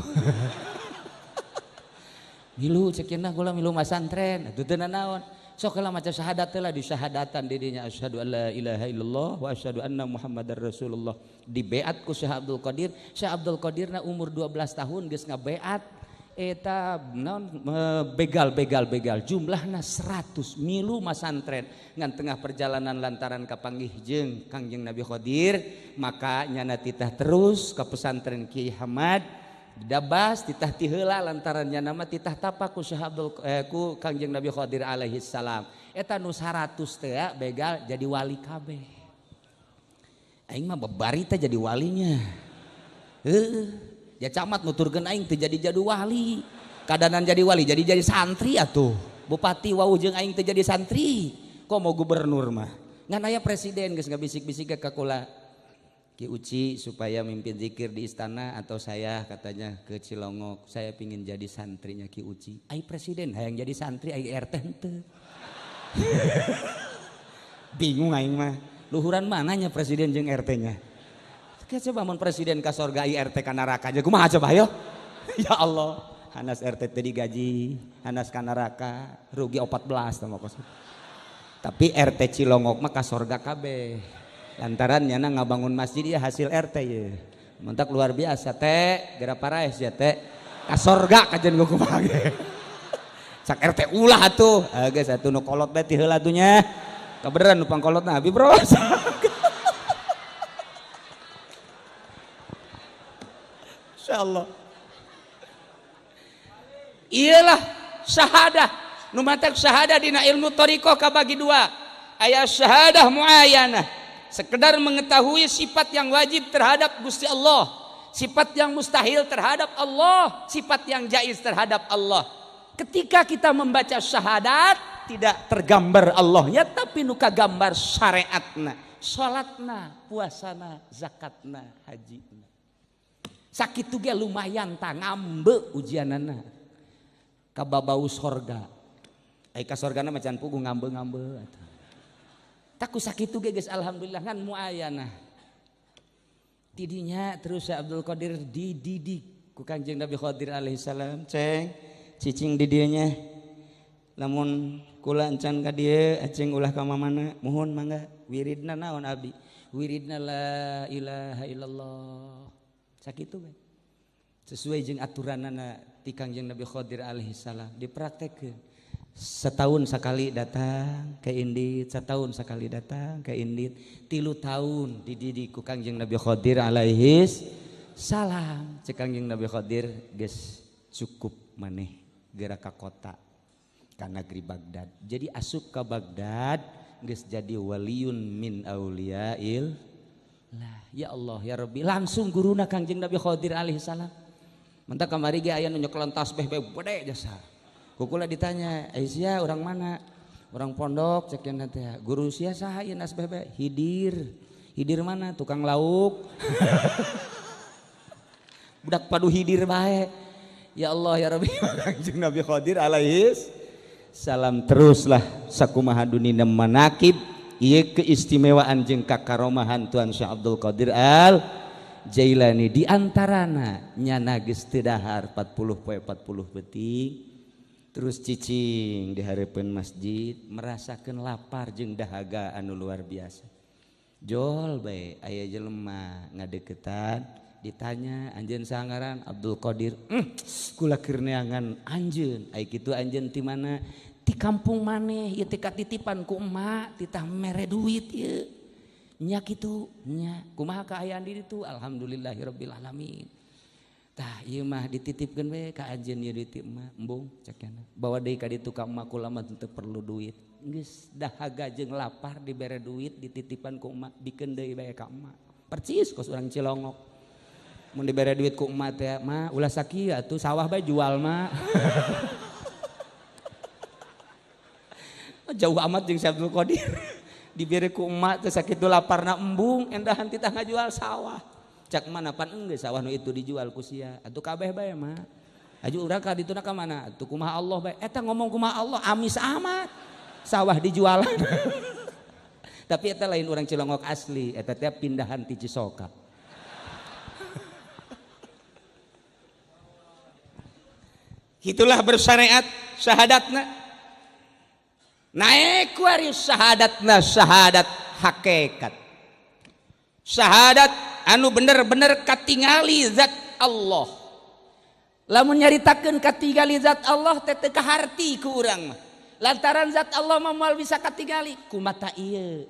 Milu cek cenah kula milu masantren. Atuh teu naon. Sok heula maca syahadat teh lah disyahadatan didinya asyhadu alla ilaha illallah wa asyhadu anna muhammadar rasulullah. Dibeat ku Syekh Abdul Qadir. Syekh Abdul Qadirna umur 12 tahun geus ngabeat eta naon begal begal begal jumlahna 100 milu masantren ngan tengah perjalanan lantaran kapanggih jeung Kangjeng Nabi Khadir maka nyana titah terus ka pesantren Kiai Hamad dabas titah ti heula lantaran nyana mah titah tapak ku Syekh Abdul ku Kangjeng Nabi Khadir alaihi salam eta nu 100 teh begal jadi wali kabeh. Aing mah babari teh jadi walinya. Heuh. Ya camat nuturkeun aing teu jadi jadi wali. Kadanan jadi wali jadi santri atuh. Bupati wau jeung aing teu jadi santri. Kok mau gubernur mah. Ngan aya presiden geus ngabisik-bisik ka kula. Ki Uci supaya mimpin zikir di istana atau saya katanya ke Cilongok, saya pingin jadi santrinya Ki Uci. Ai presiden hayang jadi santri ai RT henteu. Bingung aing mah. Luhuran mananya presiden jeung RT-nya? Coba mun presiden ka sorga ai RT ka neraka aja kumaha coba ayo. Ya Allah, hanas RT teu digaji, hanas ka neraka, rugi 14 tah kos. Tapi RT Cilongok mah ka sorga kabeh. Lantaran nyana ngabangun masjid ya hasil RT ye. Mentak luar biasa teh, geura paraes ya teh. Ka sorga kajen gua kumaha ge. Cak RT ulah atuh. Geus atuh nu kolot bae ti heula atuh nya. Kabeneran nu pangkolotna abi bro. Insyaallah. Iyalah syahadah. Nu matak syahadah dina ilmu thariqah kabagi dua. Aya syahadah muayyanah, sekedar mengetahui sifat yang wajib terhadap Gusti Allah, sifat yang mustahil terhadap Allah, sifat yang jaiz terhadap Allah. Ketika kita membaca syahadat, Tidak tergambar Allahnya tapi nu kagambar syariatna, salatna, puasana, zakatna, hajina. Sakitu ge lumayan ta ngambe ujianana. Kababau sorga. Ai ka sorgana mah can puguh ngambe-ngambe atuh. Taku sakitu ge geus alhamdulillah ngan muayanah. Tidinya terus Syekh Abdul Qadir dididik ku Kanjeng Nabi Khadir alaihi salam, ceng cicing di dieu nya. Lamun kula encan ka dieu aceng ulah ka mamana, muhun mangga wiridna naon abdi? Wiridna la ilaha illallah. Sakitu we. Sesuai jeung aturanana ti Kanjeng Nabi Khadir alaihi salam dipraktekkeun. Setahun sekali datang ke Indit, setahun sekali datang ke Indit, 3 tahun dididik ku Kangjeng Nabi Khadir alaihi salam. Cek Kangjeng Nabi Khadir geus cukup maneh geura ka kota ka negeri Baghdad. Jadi asup ka Baghdad geus jadi waliyun min auliyail lah. Ya Allah ya Rabbi, langsung guruna Kangjeng Nabi Khadir alaihi salam. Mentak kamari ge aya nu nyekelan tasbih bae gede jasa. Kukula ditanya, "Aisyah orang mana?" "Orang pondok," cek yang teh. "Guru sia saha ieu nasbeh bae?" "Hidir." "Hidir mana?" "Tukang lauk." Budak padu hidir bae. Ya Allah ya Rabbi, Kanjeng Nabi Khadir alaihi salam teruslah sakumaha dunina manakib ieu keistimewaan jeung kakaromahan Tuan Syekh Abdul Qadir Al Jailani di antarana nyana geus teu dahar 40 poe 40 peuting. Terus cicing di hareupeun masjid merasakeun lapar jeung dahaga anu luar biasa. Jol bae aya jelema ngadeukeutan ditanya anjeun saha ngaran? Abdul Qadir. Kula keur neangan anjeun. Ai kitu anjeun ti mana? Ti kampung maneh ieu teh katitipan ku emak titah mere duit ieu. Nya kitu nya kumaha kaayaan di ditu? Alhamdulillahirabbil alamin. Tah ieu mah dititipkeun we ka anjeun ieu duit mah embung cek nya. Bawa deui ka ditu ka emak kula mah teu perlu duit. Geus dahaga jeung lapar dibere duit dititipan ku emak bikeun deui bae ka emak. Percis kos urang Cilongok. Mun dibere duit ku emak teh mah ulah sakieu atuh sawah bae jual mah. Jauh amat jeung Syekh Abdul Qadir. Dibere ku emak teh sakitu laparna embung endahan titah ngajual sawah. Cak mana pan enggeus sawah nu itu dijual ku sia atuh kabeh bae mah aju urang ka dituna ka mana atuh kumaha Allah bae eta ngomong kumaha Allah amis amat sawah dijualan. Tapi eta lain urang Cilongok asli, eta teh pindahan ti Cisoka. Itulah bersyariat syahadatna naek kuari syahadatna syahadat hakikat, syahadat anu bener-bener katingali zat Allah. Lamun nyaritakeun katingali zat Allah teh teu kaharti ku urang mah. Lantaran zat Allah mah moal bisa katingali ku mata ieu.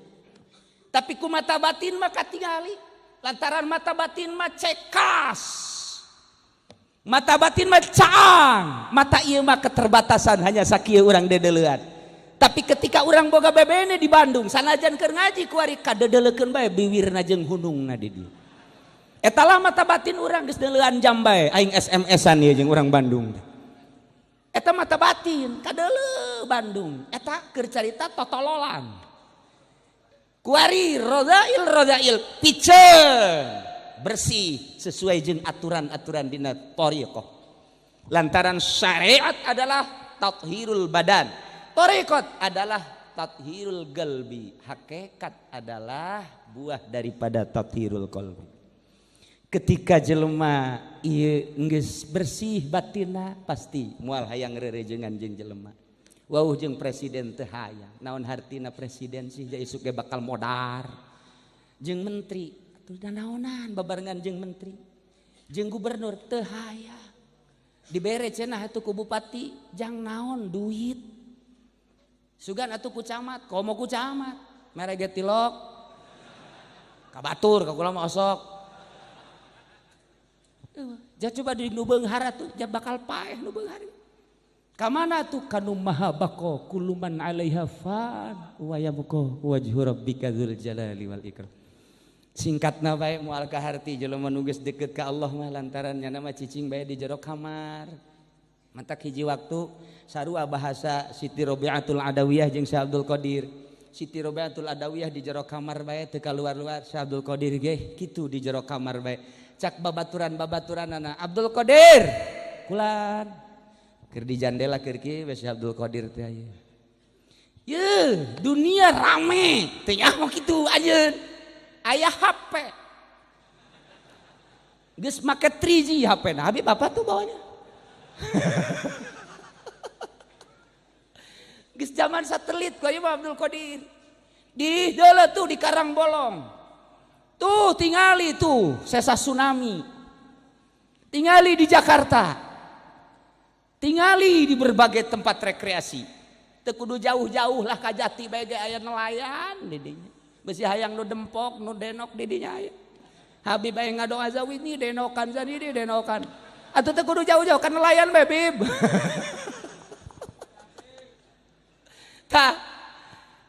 Tapi ku mata batin mah katingali. Lantaran mata batin mah cekas. Mata batin mah caang. Mata ieu mah keterbatasan hanya sakieu urang dedeleuan. Tapi ketika urang boga bebene di Bandung sanajan keur ngaji kuari kadedeleukeun bae biwirna jeung hunungna di dieu. Eta lah mata batin urang geus deuleuan jam bae aing SMS-an ieu jeung urang Bandung. Eta mata batin kadeuleu Bandung. Eta keur carita totololan. Kuari rodail rodail piceun bersih sesuai jeung aturan-aturan dina thariqah. Lantaran syariat adalah tathirul badan. Thariqat adalah tathirul qalbi, hakikat adalah buah daripada tathirul qalbi. Ketika jelema ieu geus bersih batinna pasti moal hayang rerejengan jeung jelema. Wauh jeung presiden teu hayang. Naon hartina presiden sih ja isuk ge bakal modar. Jeung menteri atuh naonan babarengan jeung menteri. Jeung gubernur teu hayang. Dibere cenah atuh ku bupati jang naon duit. Sugan atuh ku camat, komo ku camat, mere ge tilok. Ka batur ka kula mah osok. Ja coba di nu beunghar atuh ja bakal paeh nu beunghar. Ka mana tuh kanu maha baqo kullu man 'alaiha fan wa yabqa wajhu rabbika dzul jalali wal ikram. Singkatna bae moal kaharti jelema nu geus deukeut ka Allah mah lantaran nya mah cicing bae di jero kamar. Mantak hiji waktu sarua bahasa Siti Robiatul Adawiyah jeung Syekh Abdul Qadir. Siti Robiatul Adawiyah di jero kamar bae teu kaluar-luar, Syekh Abdul Qadir ge kitu di jero kamar bae. Cak babaturan-babaturanana, Abdul Qadir kulan keur di jandela keur kieu we Syekh Abdul Qadir teh aya. Yeuh, dunia rame teu nyaho kitu anjeun. Aya HP. Geus make 3G HP na, Habib apa tuh bawanya? Geus zaman satelit ku ieu Abdul Qadir. Di deuleu tuh di Karangbolong. Tuh tingali tuh sesa tsunami. Tingali di Jakarta. Tingali di berbagai tempat rekreasi. Teu kudu jauh-jauh lah ka Jati bae ge aya nelayan di dinya. Besi hayang nu dempok, nu denok di dinya aya. Habib aya ngadoa zawini denokan zani denokan. Atuh teu kudu jauh-jauh kan nelayan bae Bib. Tah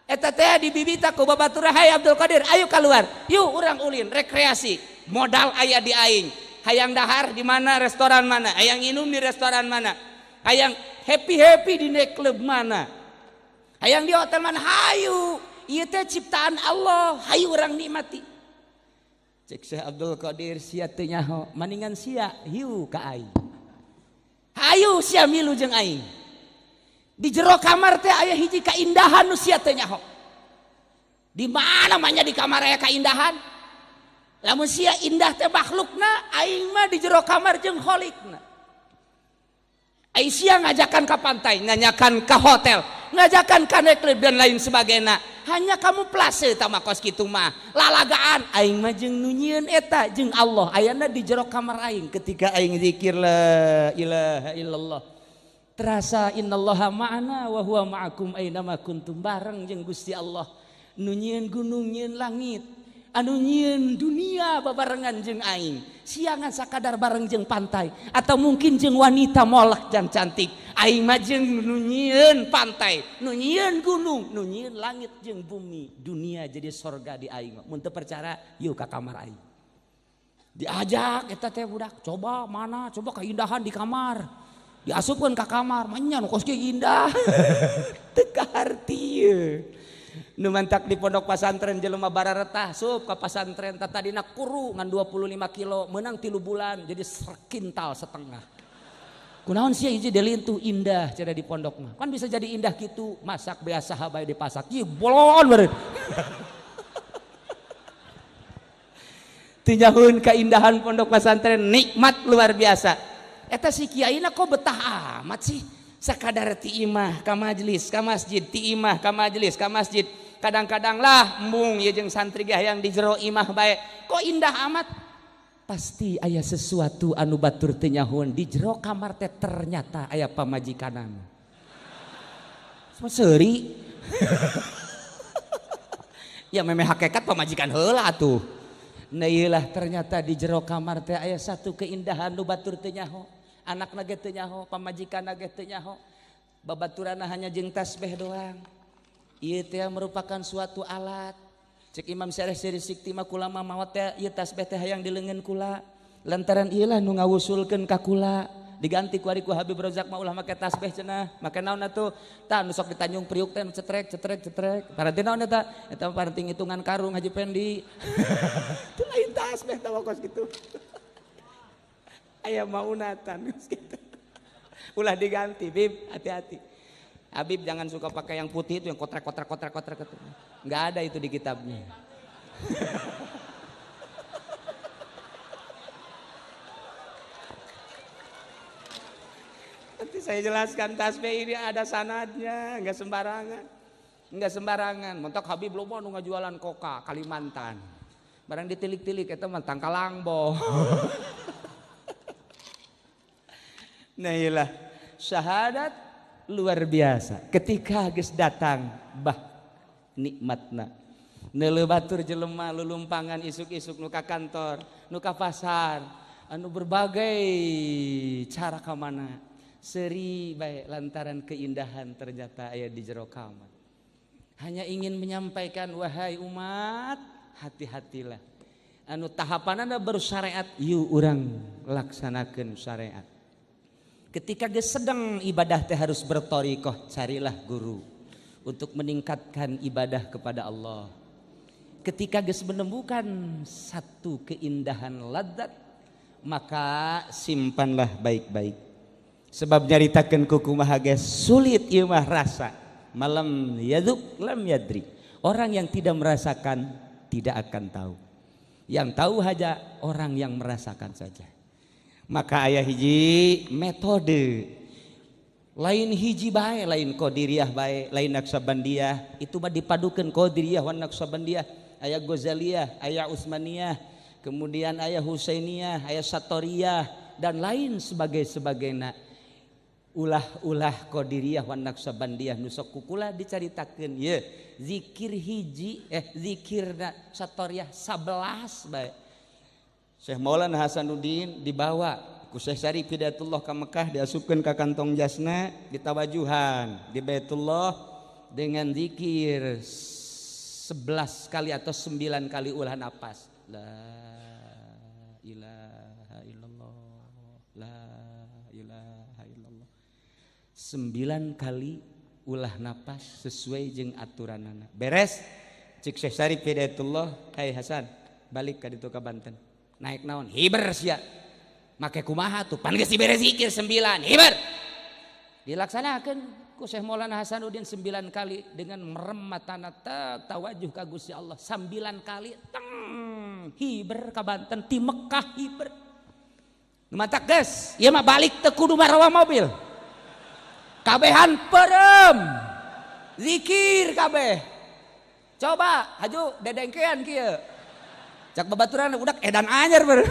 eta teh dibibita ku babatur, hai Abdul Qadir ayo keluar yuk urang ulin rekreasi, modal aya di aing, hayang dahar di mana, restoran mana, hayang minum di restoran mana, hayang happy happy di nightclub mana, hayang di hotel mana, hayu ieu teh ciptaan Allah, hayu urang nikmati. Cek Syekh Abdul Qadir sia teu nyaho, maningan sia hiu ka aing, hayu sia milu jeung aing. Di jero kamar teh aya hiji kaindahan nu sia teu nyaho. Di mana mah nya di kamar aya kaindahan? Lamun sia indah teh makhlukna, aing mah di jero kamar jeung kholikna. Ai sia ngajakan ka pantai, ngajakan ka hotel, ngajakan ka nightclub dan lain sebagainya. Hanya kamu plase tah mah kos kitu mah. Lalagaan aing mah jeung nu nyieun eta jeung Allah ayana di jero kamar aing ketika aing zikir la ilaha illallah. Terasa innallaha ma'ana wa huwa ma'akum ainama kuntum, bareng jeung Gusti Allah. Nu nyieun gunung, nyieun langit, anu nyieun dunia babarengan jeung aing. Siangan sakadar bareng jeung pantai atau mungkin jeung wanita molek dan cantik. Aing mah jeung nu nyieun pantai, nu nyieun gunung, nu nyieun langit jeung bumi. Dunia jadi sorga di aing. Mun teu percaya yuk ka kamar aing. Diajak eta teh budak, coba mana, coba keindahan di kamar. Diasupkeun ka kamar, manya nu kos kieu indah. Teu kaharti ye. Nu mantak di pondok pasantren jelema bararetah sup ka pasantren tatadina kuru ngan 25 kilo menang 3 bulan jadi sekintal setengah. Kunaon sia hiji delintuh indah cenah di pondok mah. Kan bisa jadi indah kitu, masak biasa bae dipasak. Ieu bolon beureun. Tinjauheun keindahan pondok pasantren nikmat luar biasa. Eta si kiaina kok betah amat sih sakadar ti imah ka majelis ka masjid, ti imah ka majelis ka masjid. Kadang-kadang lah embung ieu jeung santri ge hayang di jero imah bae, kok indah amat. Pasti aya sesuatu anu batur teu nyahoeun di jero kamar teh, ternyata aya pamajikanana. Seuri. Ya memeh hakikat pamajikan heula atuh. Nah iyalah ternyata di jero kamar teh aya satu keindahan nu batur teu nyaho. Anakna ge teu nyaho, pamajikanna ge teu nyaho. Babaturanna hanya jeung tasbih doang. Ieu teh merupakan suatu alat. Cek Imam Syarih Siri Sikti mah kula mah maot teh ieu tasbih teh hayang di leungeun kula. Lantaran ieu lah nu ngawusulkeun ka kula. Diganti ku ari ku Habib Rozak mah ulah make tasbih cenah. Make naon atuh? Tah nu sok di Tanjung Priuk teh nu cetrek cetrek cetrek. Paranti naon eta? Eta paranti ngitungan karung Haji Pendi. Itu lain tasbih tah kos kitu. Aya maunatan gitu. Ulah diganti, Bib, hati-hati. Habib jangan suka pakai yang putih itu yang kotrek kotrek kotrek kotrek. Enggak ada itu di kitabnya. Nanti saya jelaskan tasbih ini ada sanadnya, enggak sembarangan. Enggak sembarangan. Mentok Habib loba nu ngajualan koka Kalimantan. Barang ditilik-tilik eta mah tangkalangbo. Nah iyalah, syahadat luar biasa. Ketika geus datang bah nikmatna. Neuleuh batur jelema lulumpangan isuk-isuk nu ka kantor, nu ka pasar, anu berbagai cara ka mana. Seri bae lantaran keindahan ternyata aya di jero kamar. Hanya ingin menyampaikan wahai umat, hati-hatilah. Anu tahapanana baru syariat, yuk urang laksanakeun syariat. Ketika geus sedang ibadah teh harus berthariqah, carilah guru untuk meningkatkan ibadah kepada Allah. Ketika geus menemukan satu keindahan ladzat, maka simpanlah baik-baik. Sebab nyaritakeun ku kumaha ge sulit ieu mah rasa. Malam yadzuk lam yadri. Orang yang tidak merasakan tidak akan tahu. Yang tahu hanya orang yang merasakan saja. Maka aya hiji metode lain hiji bae, lain qadiriyah bae, lain naqsabandiyah, itu mah dipadukeun qadiriyah wan naqsabandiyah, aya Ghazaliyah, aya Utsmaniyah, kemudian aya Husainiyah, aya Satoriyah dan lain sebagainya. Ulah-ulah qadiriyah wan naqsabandiyah nu sok kukula dicaritakeun ye zikir hiji zikirna Satoriyah 11 bae. Syekh Maulana Hasanuddin dibawa ku Syekh Syarif Hidayatullah ka Mekah, diasupkeun ka kantong jasna, ditawajuhan di Baitullah dengan zikir 11 kali atau 9 kali ulah napas. La ilaha illallah, la ilaha illallah. 9 kali ulah napas sesuai jeung aturanana. Beres cik Syekh Syarif Hidayatullah, "Hai Hasan, balik ka ditu ka Banten." Naik naon? Hiber sia. Make kumaha tuh? Pan geus dibere zikir 9, hiber. Dilaksanakeun ku Syekh Maulana Hasanuddin 9 kali dengan merem matana tawajuh ka Gusti Allah 9 kali teng hiber ka Banten ti Mekah hiber. Nu matak geus, ieu mah balik teu kudu marawa mobil. Kabehan perem. Zikir kabeh. Coba haju dedengkean kieu. Cak babaturan udak edan anyar ber.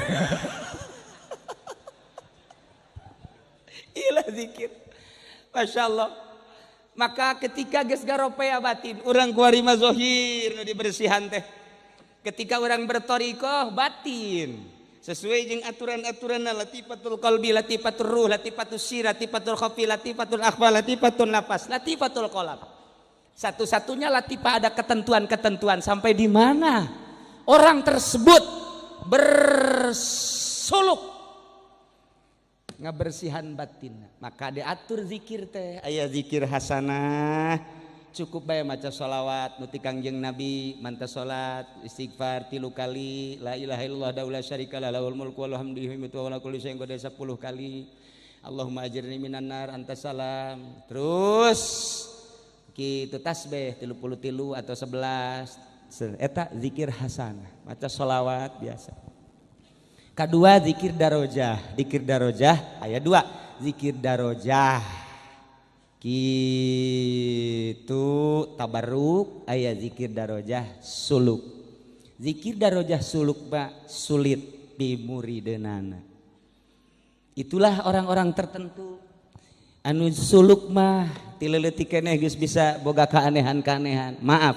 Ilah zikir. Masya Allah. Maka ketika geus garopea batin, urang kuari mah zahir nu dibersihan teh. Ketika urang berthariqah batin sesuai jeung aturan-aturanna latifatul qalbi, latifatul ruh, latifatul sir, latifatul khafi, latifatul akhfa, latifatul nafas, latifatul qalb. Satu-satunya latifah ada ketentuan-ketentuan sampai di mana orang tersebut bersuluk ngabersihan batin. Maka diatur zikir teh, aya zikir hasanah, cukup bae maca sholawat nu ti Kangjeng Nabi, manta salat, istighfar 3 kali, la ilaha illallah la syarika lah lahul mulku wa lahul hamdu yuhyi wa ala kulli syai'in qadir 10 kali. Allahumma ajirni minan nar anta salam. Terus kitu tasbih 33 atau 11. Eta zikir hasanah, maca sholawat biasa. Kedua zikir darojah, zikir darojah aya 2, zikir darojah kitu tabarruk, aya zikir darojah suluk. Zikir darojah suluk pak sulit pimurideunana. Itulah orang-orang tertentu anu suluk mah ti leutik keneh geus bisa boga keanehan-keanehan. Maaf,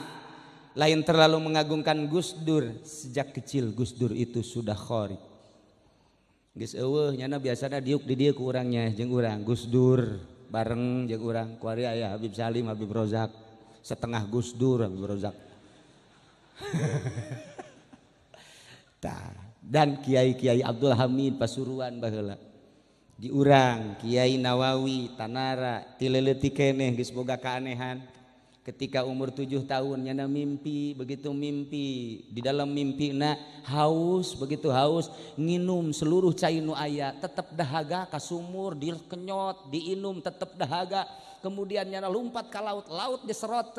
lain terlalu mengagungkan Gus Dur, sejak kecil Gus Dur itu sudah khori. Geus eueuh nyana biasana diuk di dieu ku urangnya jeung urang Gus Dur bareng jeung urang kuari aya Habib Salim, Habib Rozak, setengah Gus Dur Habib Rozak. Tah, dan kiai-kiai Abdul Hamid Pasuruan baheula. Di urang Kiai Nawawi Tanara ti leutik keneh geus boga keanehan. Ketika umur 7 tahun nyana mimpi, begitu mimpi di dalam mimpi na haus, begitu haus nginum seluruh cai nu aya tetep dahaga, ka sumur dikenyot diinum tetep dahaga, kemudian nyana lompat ka laut, laut diserot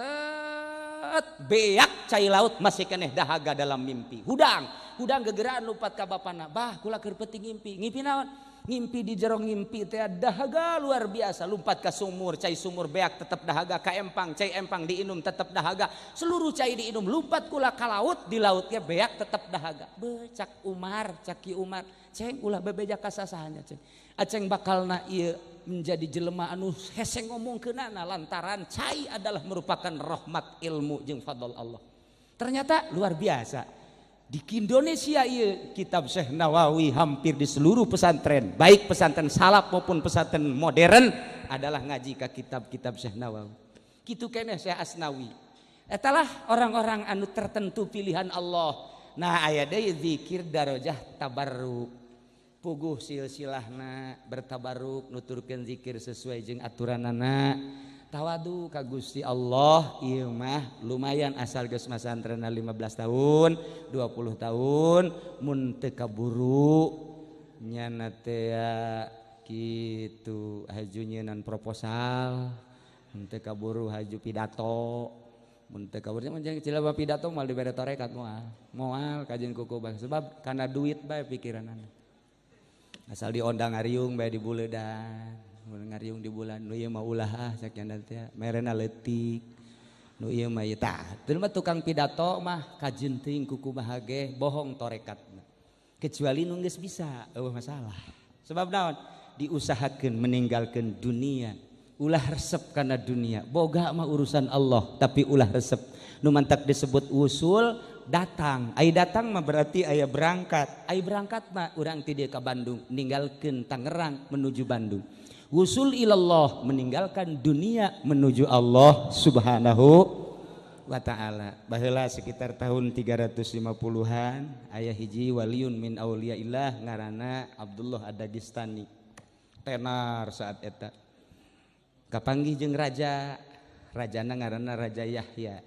beak cai laut masih keneh dahaga dalam mimpi. Hudang hudang gegeraan lompat ka bapana, bah kula keur peuting ngimpi, ngimpi naon? Ngimpi di jero ngimpi teh dahaga luar biasa, lompat ke sumur, cai sumur beak tetap dahaga, ka empang, cai empang diinum tetap dahaga, seluruh cai diinum, lompat kula ka laut, di lautnya beak tetap dahaga. Becak Umar, caki Umar, ceng ulah bebeja kasasahanya ceng. Aceng bakalna ieu menjadi jelema anu hese ngomongkeunana lantaran cai adalah merupakan rahmat ilmu jeung fadl Allah. Ternyata luar biasa. Di Indonesia iya, kitab Syekh Nawawi hampir di seluruh pesantren, baik pesantren salaf maupun pesantren modern adalah ngaji ke kitab-kitab Syekh Nawawi. Kitu keneh Syekh Asnawi. Etalah orang-orang anu tertentu pilihan Allah. Nah aya deui zikir darajah tabarruk. Puguh silsilahna bertabaruk nuturkeun zikir sesuai jeung aturanana. Tawadu ka Gusti Allah ieu mah lumayan asal geus masantrenna 15 tahun, 20 tahun mun teu kaburu nyana teh kitu haju nyeunan proposal, mun teu kaburu haju pidato. Mun teu kaburu mah jeung cilaba pidato moal dibere tarekat moal. Moal kajeun kuku bang sebab kana duit bae pikiranana. Asal diondang ngariung bae di buledan, mun ngariung di bulan nu ieu mah ulah ah cak nya teh merena leutik. Nu ieu mah ieu tah, teu mah tukang pidato mah kajeun teuing kuku bahage bohong torekatna. Kecuali nu geus bisa eueuh masalah. Sebab naon? Diusahakeun meninggalkeun dunia. Ulah resep kana dunia. Boga mah urusan Allah, tapi ulah resep. Nu mantak disebut usul datang. Ai datang mah berarti aya berangkat. Ai berangkat mah urang ti dieu ka Bandung, ninggalkeun Tangerang menuju Bandung. Wusul ilallah, meninggalkan dunia menuju Allah Subhanahu wa ta'ala. Baheula sekitar tahun 350-an aya hiji waliun min auliyaillah ngaranna Abdullah Ad-Dagestani. Tenar saat eta. Kapanggih jeung raja, rajana ngaranna Raja Yahya.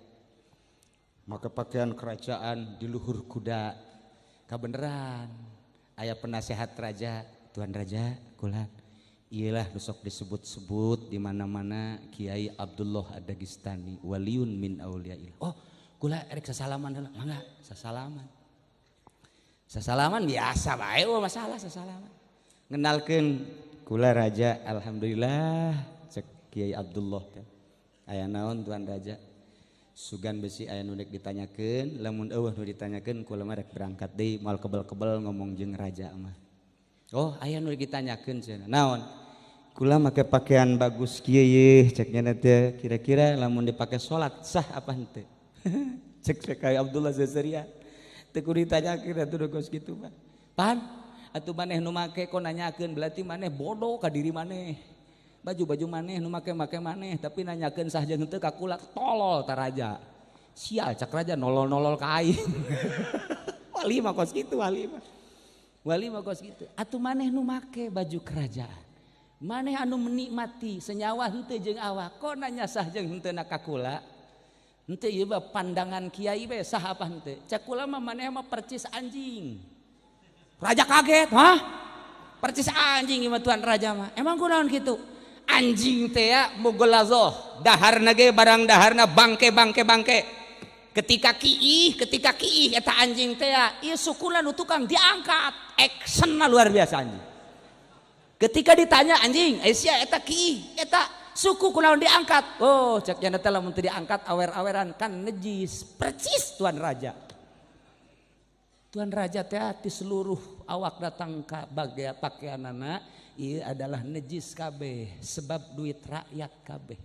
Maka pakaian kerajaan di luhur kuda. Kabeneran aya penasehat raja, Tuan Raja kula. Iyalah nu sok disebut-sebut di mana-mana Kiai Abdullah Ad-Dagestani waliun min auliyaillah. Oh, kula erek sasalaman heula. Mangga sasalaman. Sasalaman biasa bae eueuh masalah sasalaman. Ngenalkeun kula raja, alhamdulillah cek Kiai Abdullah teh. Aya naon Tuan Raja? Sugan besi aya nu rek ditanyakeun, lamun eueuh nu ditanyakeun kula mah rek berangkat deui moal kebel-kebel ngomong jeung raja mah. Oh, aya nu rek ditanyakeun cenah. Naon? Kula make pakaian bagus kieu yeuh cek nya teh, kira-kira lamun dipake salat sah apa henteu? Cek Kiai Abdullah Zazaria. Teu kudu ditanyakeun atuh kos kitu mah. Pan, atuh maneh nu make kok nanyakeun berarti maneh bodoh ka diri maneh. Baju-baju maneh nu make-make maneh tapi nanyakeun sah jeung henteu ka kula tolol ta raja. Sial cak raja nolol-nolol ka aing. Wali mah kos kitu wali mah. Wali mah kos kitu. Atuh maneh nu make baju kerajaan. Maneh anu menikmati senyawa henteu jeung awak kok nanya sah jeung henteu na ka kula. Henteu ieu mah pandangan kiai bae sah apa henteu. Cak kula mah maneh mah percis anjing. Raja kaget, hah? Percis anjing ieu mah tuan raja mah. Emang kunaon kitu? Anjing teh ya mugolazoh, daharna ge barang daharna bangke bangke bangke. Ketika kiih eta anjing teh ya, ieu sukuna nu tukang diangkat, actionna luar biasa anjing. Ketika ditanya anjing, sia eta kiih, eta suku kunaon diangkat? Oh, cek nya teh lamun teu diangkat awer-aweran kan najis. Percis tuan raja. Tuan raja teh ti seluruh awak datang ka bagai pakaianana ieu adalah najis kabeh sebab duit rakyat kabeh.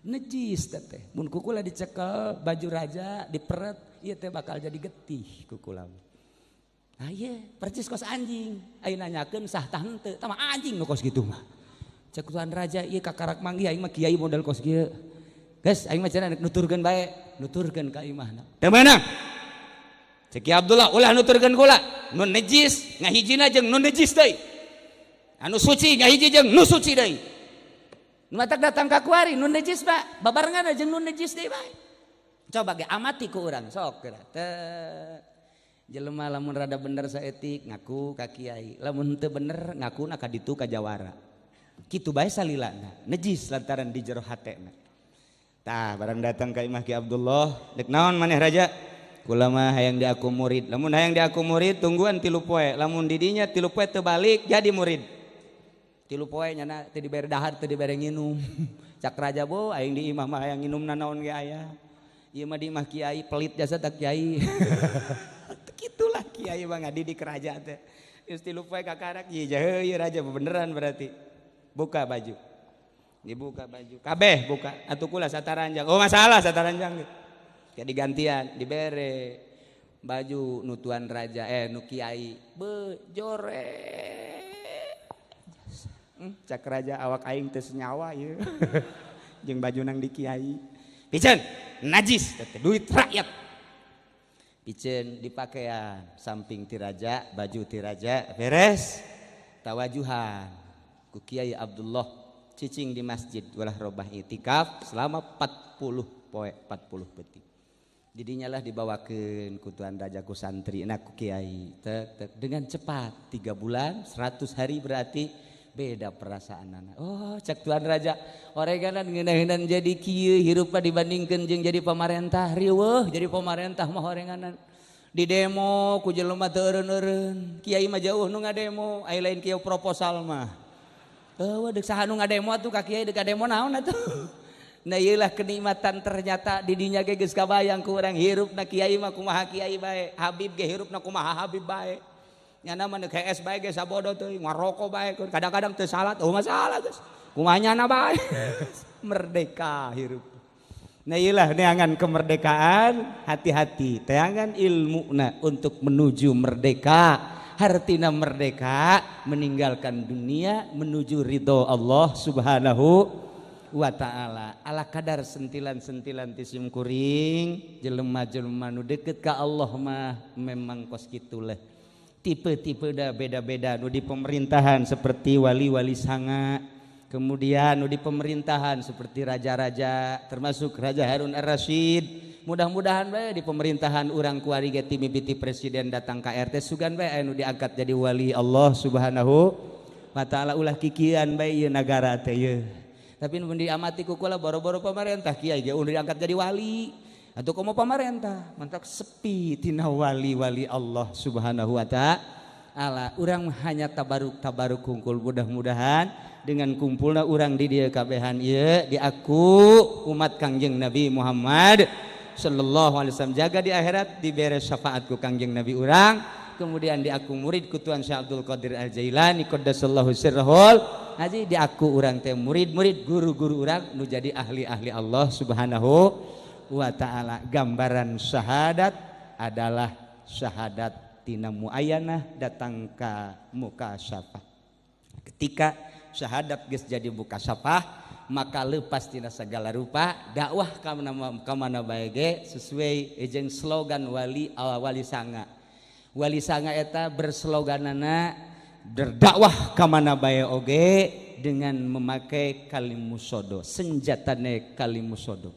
Najis teh. Mun kukula dicekel baju raja diperet ieu teh bakal jadi getih kukula. Nah ieu percis kos anjing. Ayeuna nanyakeun sah tah henteu, tah mah anjing nu kos kitu mah. Cek tuan raja ieu kakarak manggih aing mah kiai model kos kieu. Geus aing mah cenah nuturkeun bae, nuturkeun ka imahna. Teu meunang. Cek Ki Abdullah ulah nuturkeun kula, nu najis ngahijina jeung nu najis deui. Anu suci ngahiji jeung nu suci deui. Nu matak datang ka kuari nu najis ba, babarengan jeung nu najis deui bae. Coba ge amati ku urang sok geura. Teu jelema lamun rada bener saeutik ngaku ka kiai, lamun teu bener ngakuna ka ditu ka jawara. Kitu bae salilana, najis lantaran di jero hatena. Tah barang datang ka imah Ki Abdullah, dek naon maneh raja? Kula mah hayang diaku murid. Lamun hayang diaku murid tungguan 3 poe. Lamun didinya 3 poe teu balik jadi murid. 3 poe nyana teu dibere dahar teu dibere nginum. Cak raja bo aing di imah mah hayang nginum nanaon ge aya. Ieu mah di imah kiai pelit jasa tak kiai. Kitulah kiai mah ngadidik raja teh. Geus 3 poe kakarak ieu jahe ieu raja beneran berarti. Buka baju. Dibuka baju. Kabeh buka. Atuh kula sataranjang. Oh masalah sataranjang. Jadi gantian dibere baju nu tuan raja nu kiai be jore. Cak raja awak aing teu senyawa ieu. Jeung baju nang di kiai. Piceun najis teh duit rakyat. Piceun dipakaian samping ti raja, baju ti raja beres. Tawajuhan ku Kiai Abdullah cicing di masjid walah robah itikaf selama 40 poe 40 peuting. Didinya lah dibawakeun ku Tuan Raja ku santri na ku kiai tek, tek. Dengan cepat 3 bulan 100 hari berarti beda perasaan anak. Oh cek Tuan Raja oreganan ngeunah-ngeunan jadi kieu hirup dibandingkeun jeung jadi pamarentah riweuh jadi pamarentah mah orenganan di demo ku jelema teu eureun-eureun kiai mah jauh nu ngademo aya lain kieu proposal mah eueuh deuk saha nu ngademo atuh ka kiai deuk ngademo naon atuh. Nah ieulah kenikmatan ternyata di dinya ge geus kabayang ku urang hirupna kiai mah kumaha kiai bae habib ge hirupna kumaha habib bae nyana mah deuk HS bae ge sabodo teuing ngaroko bae kadang-kadang teu salat oh masalah geus kumaha nyana bae merdeka hirup. Nah ieulah neangan kemerdekaan hati-hati teangan ilmuna untuk menuju merdeka. Hartina merdeka meninggalkan dunia menuju ridho Allah Subhanahu wa ta'ala. Ala kadar sentilan-sentilan ti sim kuring jelema-jelema nu deket ka Allah mah memang kos kitu leh. Tipe-tipe dah beda-beda nu di pemerintahan seperti wali-wali sanga, kemudian nu di pemerintahan seperti raja-raja termasuk Raja Harun Ar-Rasyid. Mudah-mudahan bae di pemerintahan urang kuari ge ti mimiti presiden datang ka RT sugan bae anu diangkat jadi wali Allah Subhanahu wa ta'ala. Ulah kikian bae ieu nagara teh ieu. Tapi mun diamati ku kula boro-boro pamarentah kiai ge ulah diangkat jadi wali atuh komo pamarentah mantak sepi tina wali-wali Allah Subhanahu wa ta'ala. Urang hanya tabaruk-tabaruk kungkul mudah-mudahan dengan kumpulna urang di dieu kabehan ieu diaku umat Kangjeng Nabi Muhammad sallallahu alaihi wasallam jaga di akhirat dibere syafaat ku Kangjeng Nabi urang, kemudian diaku murid ku Tuan Syekh Abdul Qadir Al-Jailani qaddasallahu sirrahul haji diaku urang teh murid-murid guru-guru urang nu jadi ahli-ahli Allah Subhanahu wa ta'ala. Gambaran syahadat adalah syahadat tina muayyanah datang ka muka syafah. Ketika syahadat geus jadi muka syafah maka lepas tina segala rupa dakwah ka mana bae ge sesuai jeung slogan wali wali sanga. Wali sanga eta bersloganana berdakwah ka mana bae oge dengan memakai kalimusodo, senjatane kalimusodo.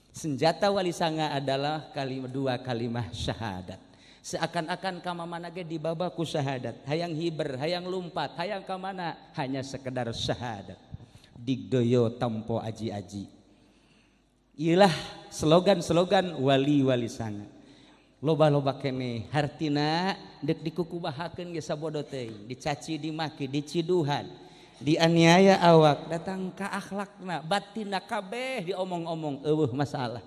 Senjata wali sanga adalah dua kalimah syahadat. Seakan-akan ka mana ge dibaba ku syahadat, hayang hiber, hayang lumpat, hayang ka mana hanya sekedar syahadat. Digdoyo tampo aji-aji. Iyalah slogan-slogan wali-wali sanga. Loba-loba kene hartina dek dikukubahakeun ge sabodo teuing, dicaci, dimaki, diciduhan, dianiaya awak, datang ka akhlakna, batinna kabeh diomong-omong eueuh masalah.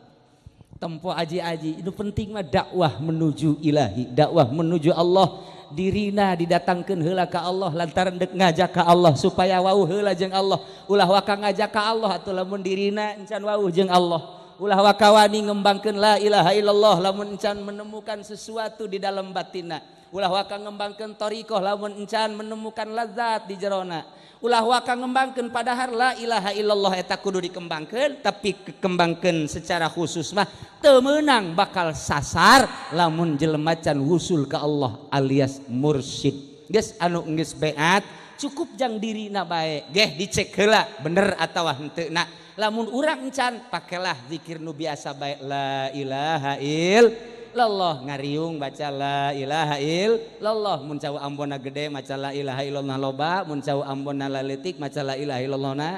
Tempo aji-aji itu penting mah dakwah menuju ilahi, dakwah menuju Allah, dirina didatangkeun heula ka Allah lantaran dek ngajak ka Allah supaya wauh heula jeung Allah. Ulah waka ngajak ka Allah atuh lamun dirina encan wauh jeung Allah. Ulah waka wani ngembangkeun la ilaha illallah lamun encan menemukan sesuatu di dalam batinna. Ulah waka ngembangkeun thariqah lamun encan menemukan lazat di jerona. Ulah waka ngembangkeun padahal la ilaha illallah eta kudu dikembangkeun, tapi kekembangkeun secara khusus mah teu meunang bakal sasar lamun jelema can wusul ka Allah alias mursyid. Geus anu geus beat cukup jang dirina bae geh dicek heula bener atawa henteu na. Lamun urang encan pakelah zikir nu biasa bae la ilaha illallah, ngariung baca la ilaha illallah, mun cau ambonna gede maca la ilaha illallah loba, mun cau ambonna laletik maca la ilaha illallah na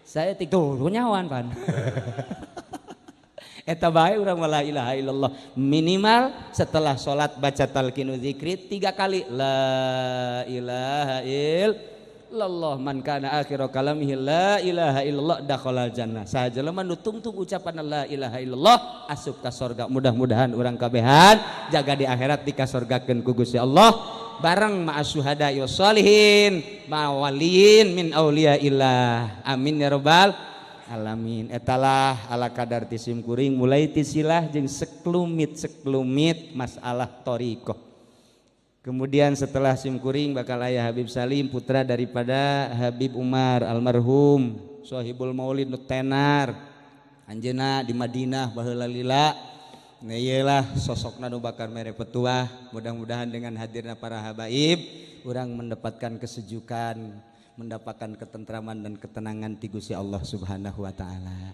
saya tik tuh nyawan pan. Eta bae urang la ilaha illallah minimal setelah salat baca talqinu zikri 3 kali la ilaha illallah, man kana akhiru kalamihi la ilaha illallah dakhalal jannah. Saha jelema nu tungtung ucapan la ilaha illallah asup ka sorga. Mudah-mudahan urang kabehan jaga di akhirat dikasorgakeun ku Gusti Allah bareng ma'as syuhada wassalihin ma'waliyin min auliyaillah. Amin ya rabbal alamin. Etalah ala kadar ti sim kuring mulai ti silah jeung seklumit-seklumit masalah thariqah. Kemudian setelah simkuring bakal ayah Habib Salim putra daripada Habib Umar almarhum Sohibul Maulid nu tenar anjeunna di Madinah baheula lila. Nah ieulah sosokna nu bakal mere petuah. Mudah-mudahan dengan hadirna para habaib urang mendapatkan kesejukan, mendapatkan ketentraman dan ketenangan ti Gusti Allah Subhanahu wa taala.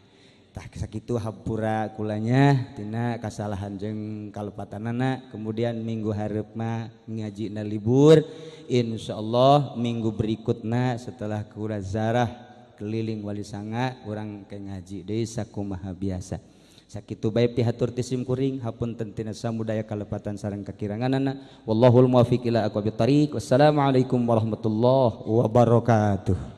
Tah sakitu hampura kulanya tina kasalahan jeung kalepatanana. Kemudian minggu hareup mah ngajina libur, insyaallah minggu berikutna setelah kura zarah keliling Wali Sanga urang ke ngaji deui sakumaha biasa. Sakitu bae pihatur ti sim kuring, hapunten tina samudaya kalepatan sareng kakiranganana. Wallahul muwaffiq ila aqwamit thariq. Wassalamualaikum warahmatullahi wabarakatuh.